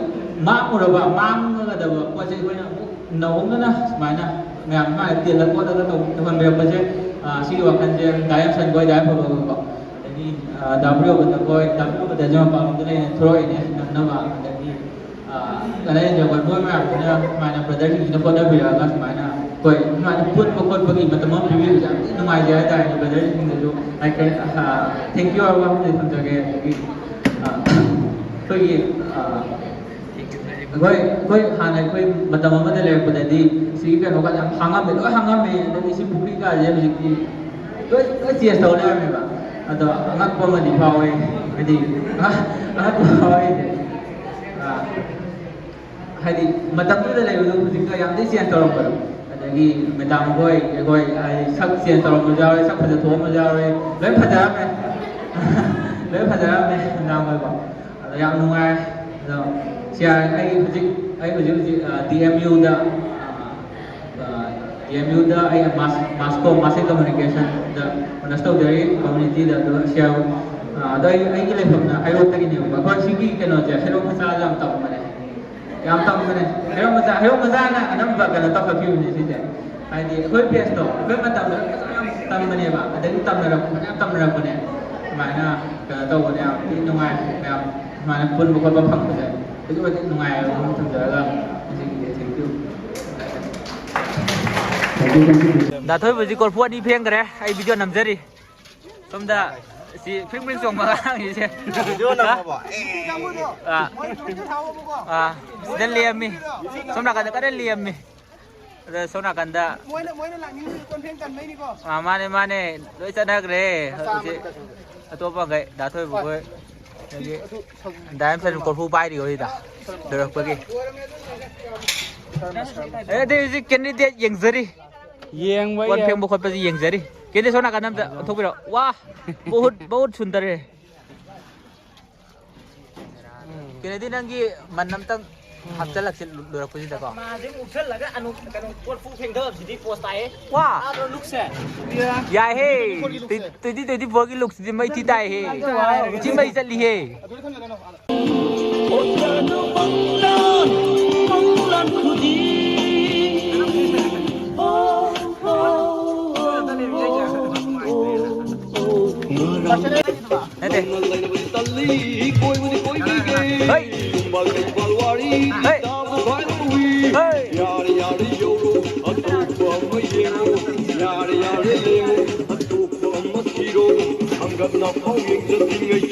ꯃꯥꯡꯉꯨꯔꯕ, ꯃꯥꯡꯒꯗꯕ ꯄꯣꯠꯁꯦ ꯑꯩꯈꯣꯏꯅ ꯑꯃꯨꯛ ꯅꯧꯍꯧꯅꯅ ꯁꯨꯃꯥꯏꯅ ꯃꯌꯥꯝ ꯁꯨꯃꯥꯏꯅ ꯇꯤꯜꯂ ꯈꯣꯠꯂꯒ ꯇꯧ-, ꯇꯧꯍꯟꯕꯤꯔꯛꯄꯁꯦ, ꯑ, ꯁꯤꯒꯤ ꯋꯥꯈꯜꯁꯦ ꯗꯥ ꯌꯥꯝꯁꯟ ꯈꯣꯏ, ꯗꯥ ꯌꯥꯏꯐꯕ ꯈꯣꯏꯀꯣ, ꯑꯗꯒꯤ, ꯑ, ꯗꯥ ꯄ꯭ꯔꯤꯌꯣꯕꯟꯇ ꯈꯣꯏ, ꯗꯥ ꯄ꯭ꯔꯤꯌꯣꯕꯟꯇꯁꯦ ꯃꯄꯥꯟ ꯂꯝꯗ ꯂꯩꯅ ꯊꯣꯔꯛꯏꯅꯦ ꯅꯪꯅꯕ, ꯑꯗꯒꯤ, ꯑ, ꯀꯗꯥꯏ ꯖꯒꯣꯏ ꯃꯌꯥꯝꯁꯤꯅ ꯁꯨꯃꯥꯏꯅ ꯕ꯭ꯔꯗꯔꯁꯤꯡꯁꯤꯅ ꯍꯣꯠꯅꯕꯤꯔꯛꯑꯒ ꯁꯨꯃꯥꯏꯅ ꯑꯩꯈꯣꯏ ꯁꯨꯃꯥꯏꯅ ꯄꯨꯟꯕ ꯈꯣꯠꯄꯒꯤ ꯃꯇꯝ ꯑꯃ ꯄꯤꯕꯤꯕꯁꯦ ꯌꯥꯝ ꯊꯤ ꯅꯨꯡꯉꯥꯏꯖꯩ ꯍꯥꯏꯇꯥꯔꯦ꯫ ꯕ꯭ꯔꯗꯔꯁꯤꯡꯗꯁꯨ ꯑꯩ ꯀꯩ-, ꯑ, thank you ꯍꯥꯏꯕ ꯋꯥꯍꯩ ꯊꯝꯖꯒꯦ꯫ ꯑꯗꯒꯤ, ꯑ, ꯑꯩꯈꯣꯏꯒꯤ, ꯑ, ꯑꯩꯈꯣꯏ, ꯑꯩꯈꯣꯏ ꯍꯥꯟꯅ ꯑꯩꯈꯣꯏ ꯃꯇꯝ ꯑꯃꯗ ꯂꯩꯔꯛꯄꯗꯗꯤ ꯁꯤꯒꯤ ꯀꯩꯅꯣꯒ ꯌꯥꯝ ꯍꯥꯡꯉꯝꯃꯦ, ꯂꯣꯏ ꯍꯥꯡꯉꯝꯃꯦ꯫ ꯑꯗꯒꯤ ꯁꯤ ꯄꯨꯈ꯭ꯔꯤ ꯀꯥꯁꯦ ꯍꯧꯖꯤꯛꯇꯤ ꯂꯣꯏ, ꯂꯣꯏ ꯆꯦꯟꯖ ꯇꯧ ꯂꯩꯔꯝꯃꯦꯕ꯫ ꯑꯗꯣ ꯑꯉꯛꯄ ꯑꯃꯗꯤ ꯐꯥꯎꯋꯦ, ꯍꯥꯏꯗꯤ ꯑꯉꯛꯄ ꯐꯥꯎꯋꯦ꯫ ꯑ, ꯍꯥꯏꯗꯤ ꯃꯇꯝꯗꯨꯗ ꯂꯩꯕꯗꯣ ꯍꯧꯖꯤꯛꯀ ꯌꯥꯝ ꯊꯤ ꯆꯦꯟꯖ ꯇꯧꯔꯝꯕꯗꯣ꯫ ꯑꯗꯒꯤ ꯃꯦꯗꯥꯝ ꯍꯣꯏ, ꯑꯩꯈꯣꯏ ꯍꯥꯏꯗꯤ ꯁꯛ ꯆꯦꯟꯖ ꯇꯧꯔꯝꯕꯁꯨ ꯌꯥꯎꯔꯦ, ꯁꯛ ꯐꯖ ꯊꯣꯛꯑꯝꯕꯁꯨ ꯌꯥꯎꯔꯦ, ꯂꯣꯏ ꯐꯖꯔꯝꯃꯦ꯫ ꯂꯣꯏ ꯐꯖꯔꯝꯃꯦ ꯃꯦꯗꯥꯝ ꯍꯣꯏꯀꯣ꯫ ꯑꯗꯣ ꯌꯥꯝ ꯅꯨꯡꯉꯥꯏ꯫ ꯑꯗꯣ ꯁꯤ ꯑꯩ ꯍꯧꯖꯤꯛ, ꯑꯩ ꯍꯧꯖꯤꯛ ꯍꯧꯖꯤꯛ, ꯑ, ꯗꯤ ꯑꯦꯝ ꯌꯨꯗ, ꯑ, ꯑ, ꯑꯦꯝ ꯌꯨꯗ ꯑꯩ ꯃꯥꯁ ꯃꯥꯁ ꯀꯣꯝ ꯃꯥꯁ ꯀꯝꯃꯨꯅꯤꯀꯦꯁꯟꯗ ꯑꯣꯅꯔꯁ ꯇꯧꯖꯔꯤ, ꯀꯝꯃꯨꯅꯤꯇꯤꯗ꯫ ꯑꯗꯣ ꯁꯤ ꯑꯥꯔ ꯑꯣ ꯑꯗꯣ ꯑꯩ ꯑꯩꯒꯤ ꯂꯩꯐꯝꯅ ꯍꯩꯔꯣꯛꯇꯒꯤꯅꯦꯕꯀꯣ꯫ ꯑꯩꯈꯣꯏ ꯁꯤꯒꯤ ꯀꯩꯅꯣꯁꯦ ꯍꯩꯔꯣꯛ ꯃꯆꯥꯗ ꯌꯥꯝ ꯇꯝꯕꯅꯦ꯫ ꯌꯥꯝ ꯇꯝꯕꯅꯦ꯫ ꯍꯩꯔꯣꯛ ꯃꯆꯥ ꯍꯩꯔꯣꯛ ꯃꯆꯥꯅ ꯑꯅꯝꯕ ꯀꯩꯅꯣ ꯇꯧꯈꯠꯈꯤꯕꯅꯦ ꯁꯤꯁꯦ꯫ ꯍꯥꯏꯗꯤ ꯑꯩꯈꯣꯏ ꯕꯦꯁꯇꯣ ꯑꯩꯈꯣꯏ ꯃꯇꯝꯗ ꯐꯖꯅ ꯌꯥꯝ ꯇꯝꯕꯅꯦꯕ꯫ ꯑꯗꯒꯤ ꯇꯝꯅꯔꯛꯄ ꯐꯅꯌꯥꯝ ꯇꯝꯅꯔꯛꯄꯅꯦ꯫ ꯑꯗꯨꯃꯥꯏꯅ ꯀꯩꯅꯣ ꯇꯧꯕꯅꯦ꯫ ꯌꯥꯝ ꯊꯤ ꯅꯨꯡꯉꯥꯏ꯫ ꯃꯌꯥꯝ ꯁꯨꯃꯥꯏꯅ ꯄꯨꯟꯕ ꯈꯣꯠꯄ ꯐꯪꯕꯁꯦ ꯑꯗꯨꯛꯀꯤ ꯃꯇꯤꯛ ꯅꯨꯡꯉꯥꯏ ꯍꯥꯏꯕ ꯑꯃ ꯊꯝꯖꯔꯒ ꯉꯁꯤꯒꯤꯗꯤ thank you꯫ ꯗꯥ ꯊꯣꯏꯕꯁꯤ ꯀꯣꯔꯐꯨ ꯑꯅꯤ ꯐꯦꯡꯈ꯭ꯔꯦ꯫ ꯑꯩ ꯚꯤꯗꯤꯑꯣ ꯅꯝꯖꯔꯤ꯫ ꯁꯣꯝꯗ ꯁꯤ ꯐ꯭ꯔꯤꯡ ꯐ꯭ꯔꯤꯡ ꯆꯣꯡꯕ ꯑꯉꯥꯡꯁꯤꯁꯦ꯫ ꯚꯤꯗꯤꯑꯣ ꯅꯝꯃꯕꯣ? ꯑꯥ꯫ ꯑꯥ꯫ ꯁꯤꯗ ꯂꯦꯝꯃꯤ꯫ ꯁꯣꯝ ꯅꯥꯀꯟꯗ ꯀꯟꯅ ꯂꯦꯝꯃꯤ꯫ ꯑꯗ ꯁꯣꯝ ꯅꯥꯀꯟꯗ ꯃꯣꯏꯅ ꯃꯣꯏꯅ ꯂꯥꯛꯅꯤꯡꯉꯤꯁꯦ ꯀꯣꯟꯐꯦꯡ ꯀꯟꯕꯩꯅꯤꯀꯣ꯫ ꯑꯥ, ꯃꯥꯅꯦ ꯃꯥꯅꯦ꯫ ꯂꯣꯏ ꯆꯠꯅꯈ꯭ꯔꯦ꯫ ꯍꯧꯖꯤꯛ ꯑꯇꯣꯞꯄꯈꯩ ꯗꯥ ꯊꯣꯏꯕ ꯈꯣꯏ꯫ ꯑꯗꯒꯤ ꯗꯥ ꯌꯥꯝꯁꯟ ꯀꯣꯔꯐꯨ ꯄꯥꯏꯔꯤ ꯍꯧꯖꯤꯛꯇ ꯂꯣꯏꯔꯛꯄꯒꯤ꯫ ꯑꯦ, ꯑꯗꯩ ꯍꯧꯖꯤꯛ ꯀꯦꯟꯗꯤꯗꯦꯠ ꯌꯦꯡꯖꯔꯤ꯫ ꯌꯦꯡꯕ ꯀꯣꯟ ꯌꯦꯡ- ꯐꯦꯡꯕ ꯈꯣꯠꯄꯁꯤ ꯌꯦꯡꯖꯔꯤ꯫ ꯀꯦꯟꯗꯤꯗꯦꯠ ꯁꯣꯝ ꯅꯥꯀꯟꯗ ꯑꯝꯇ ꯊꯣꯛꯄꯤꯔꯛꯑꯣ꯫ ꯋꯥ! ꯕꯍꯨꯠ ꯕꯍꯨꯠ ꯁꯨꯟꯗꯔ ꯍꯦ꯫ ꯀꯦꯅꯦꯗꯤ, ꯅꯪꯒꯤ ꯃꯟ ꯑꯝꯇꯪ ꯍꯥꯞꯆꯜꯂꯛꯁꯤ ꯂꯣꯏꯔꯛꯄꯁꯤꯗꯀꯣ꯫ ꯃꯥꯁꯦ ꯎꯞꯁꯜꯂꯒ ꯑꯅꯨ-, ꯀꯩꯅꯣ, ꯀꯣꯔꯐꯨ ꯐꯦꯡꯊꯕꯁꯤꯗꯤ ꯄꯣꯁ ꯇꯥꯏꯌꯦ꯫ ꯋꯥ! ꯇꯥꯗ꯭ꯔꯣ ꯂꯨꯛꯁꯦ? ꯌꯥꯏꯍꯦ! ꯇ꯭ꯋꯦꯟꯇꯤ ꯇ꯭ꯋꯦꯟꯇꯤ ꯐꯣꯔꯒꯤ ꯂꯨꯛꯁꯤꯗꯤ ꯃꯩ ꯊꯤ ꯇꯥꯏꯍꯦ! ꯊꯤ ꯃꯩ ꯆꯠꯂꯤꯍꯦ! ꯅꯠꯇꯦ꯫ ꯍꯩ! ꯍꯩ! ꯍꯩ! ꯌꯥꯔꯦ, ꯌꯥꯔꯦ, ꯌꯧꯔꯣ, ꯑꯇꯣꯞꯄ ꯑꯃ ꯌꯦꯡꯉꯣ꯫ ꯌꯥꯔꯦ, ꯌꯥꯔꯦ, ꯂꯦꯡꯉꯣ, ꯑꯇꯣꯞꯄ ꯑꯃ ꯊꯤꯔꯣ꯫ ꯍꯪꯒꯠꯅ ꯄꯥꯎ ꯌꯦꯡ ꯆꯠꯂꯤꯉꯩ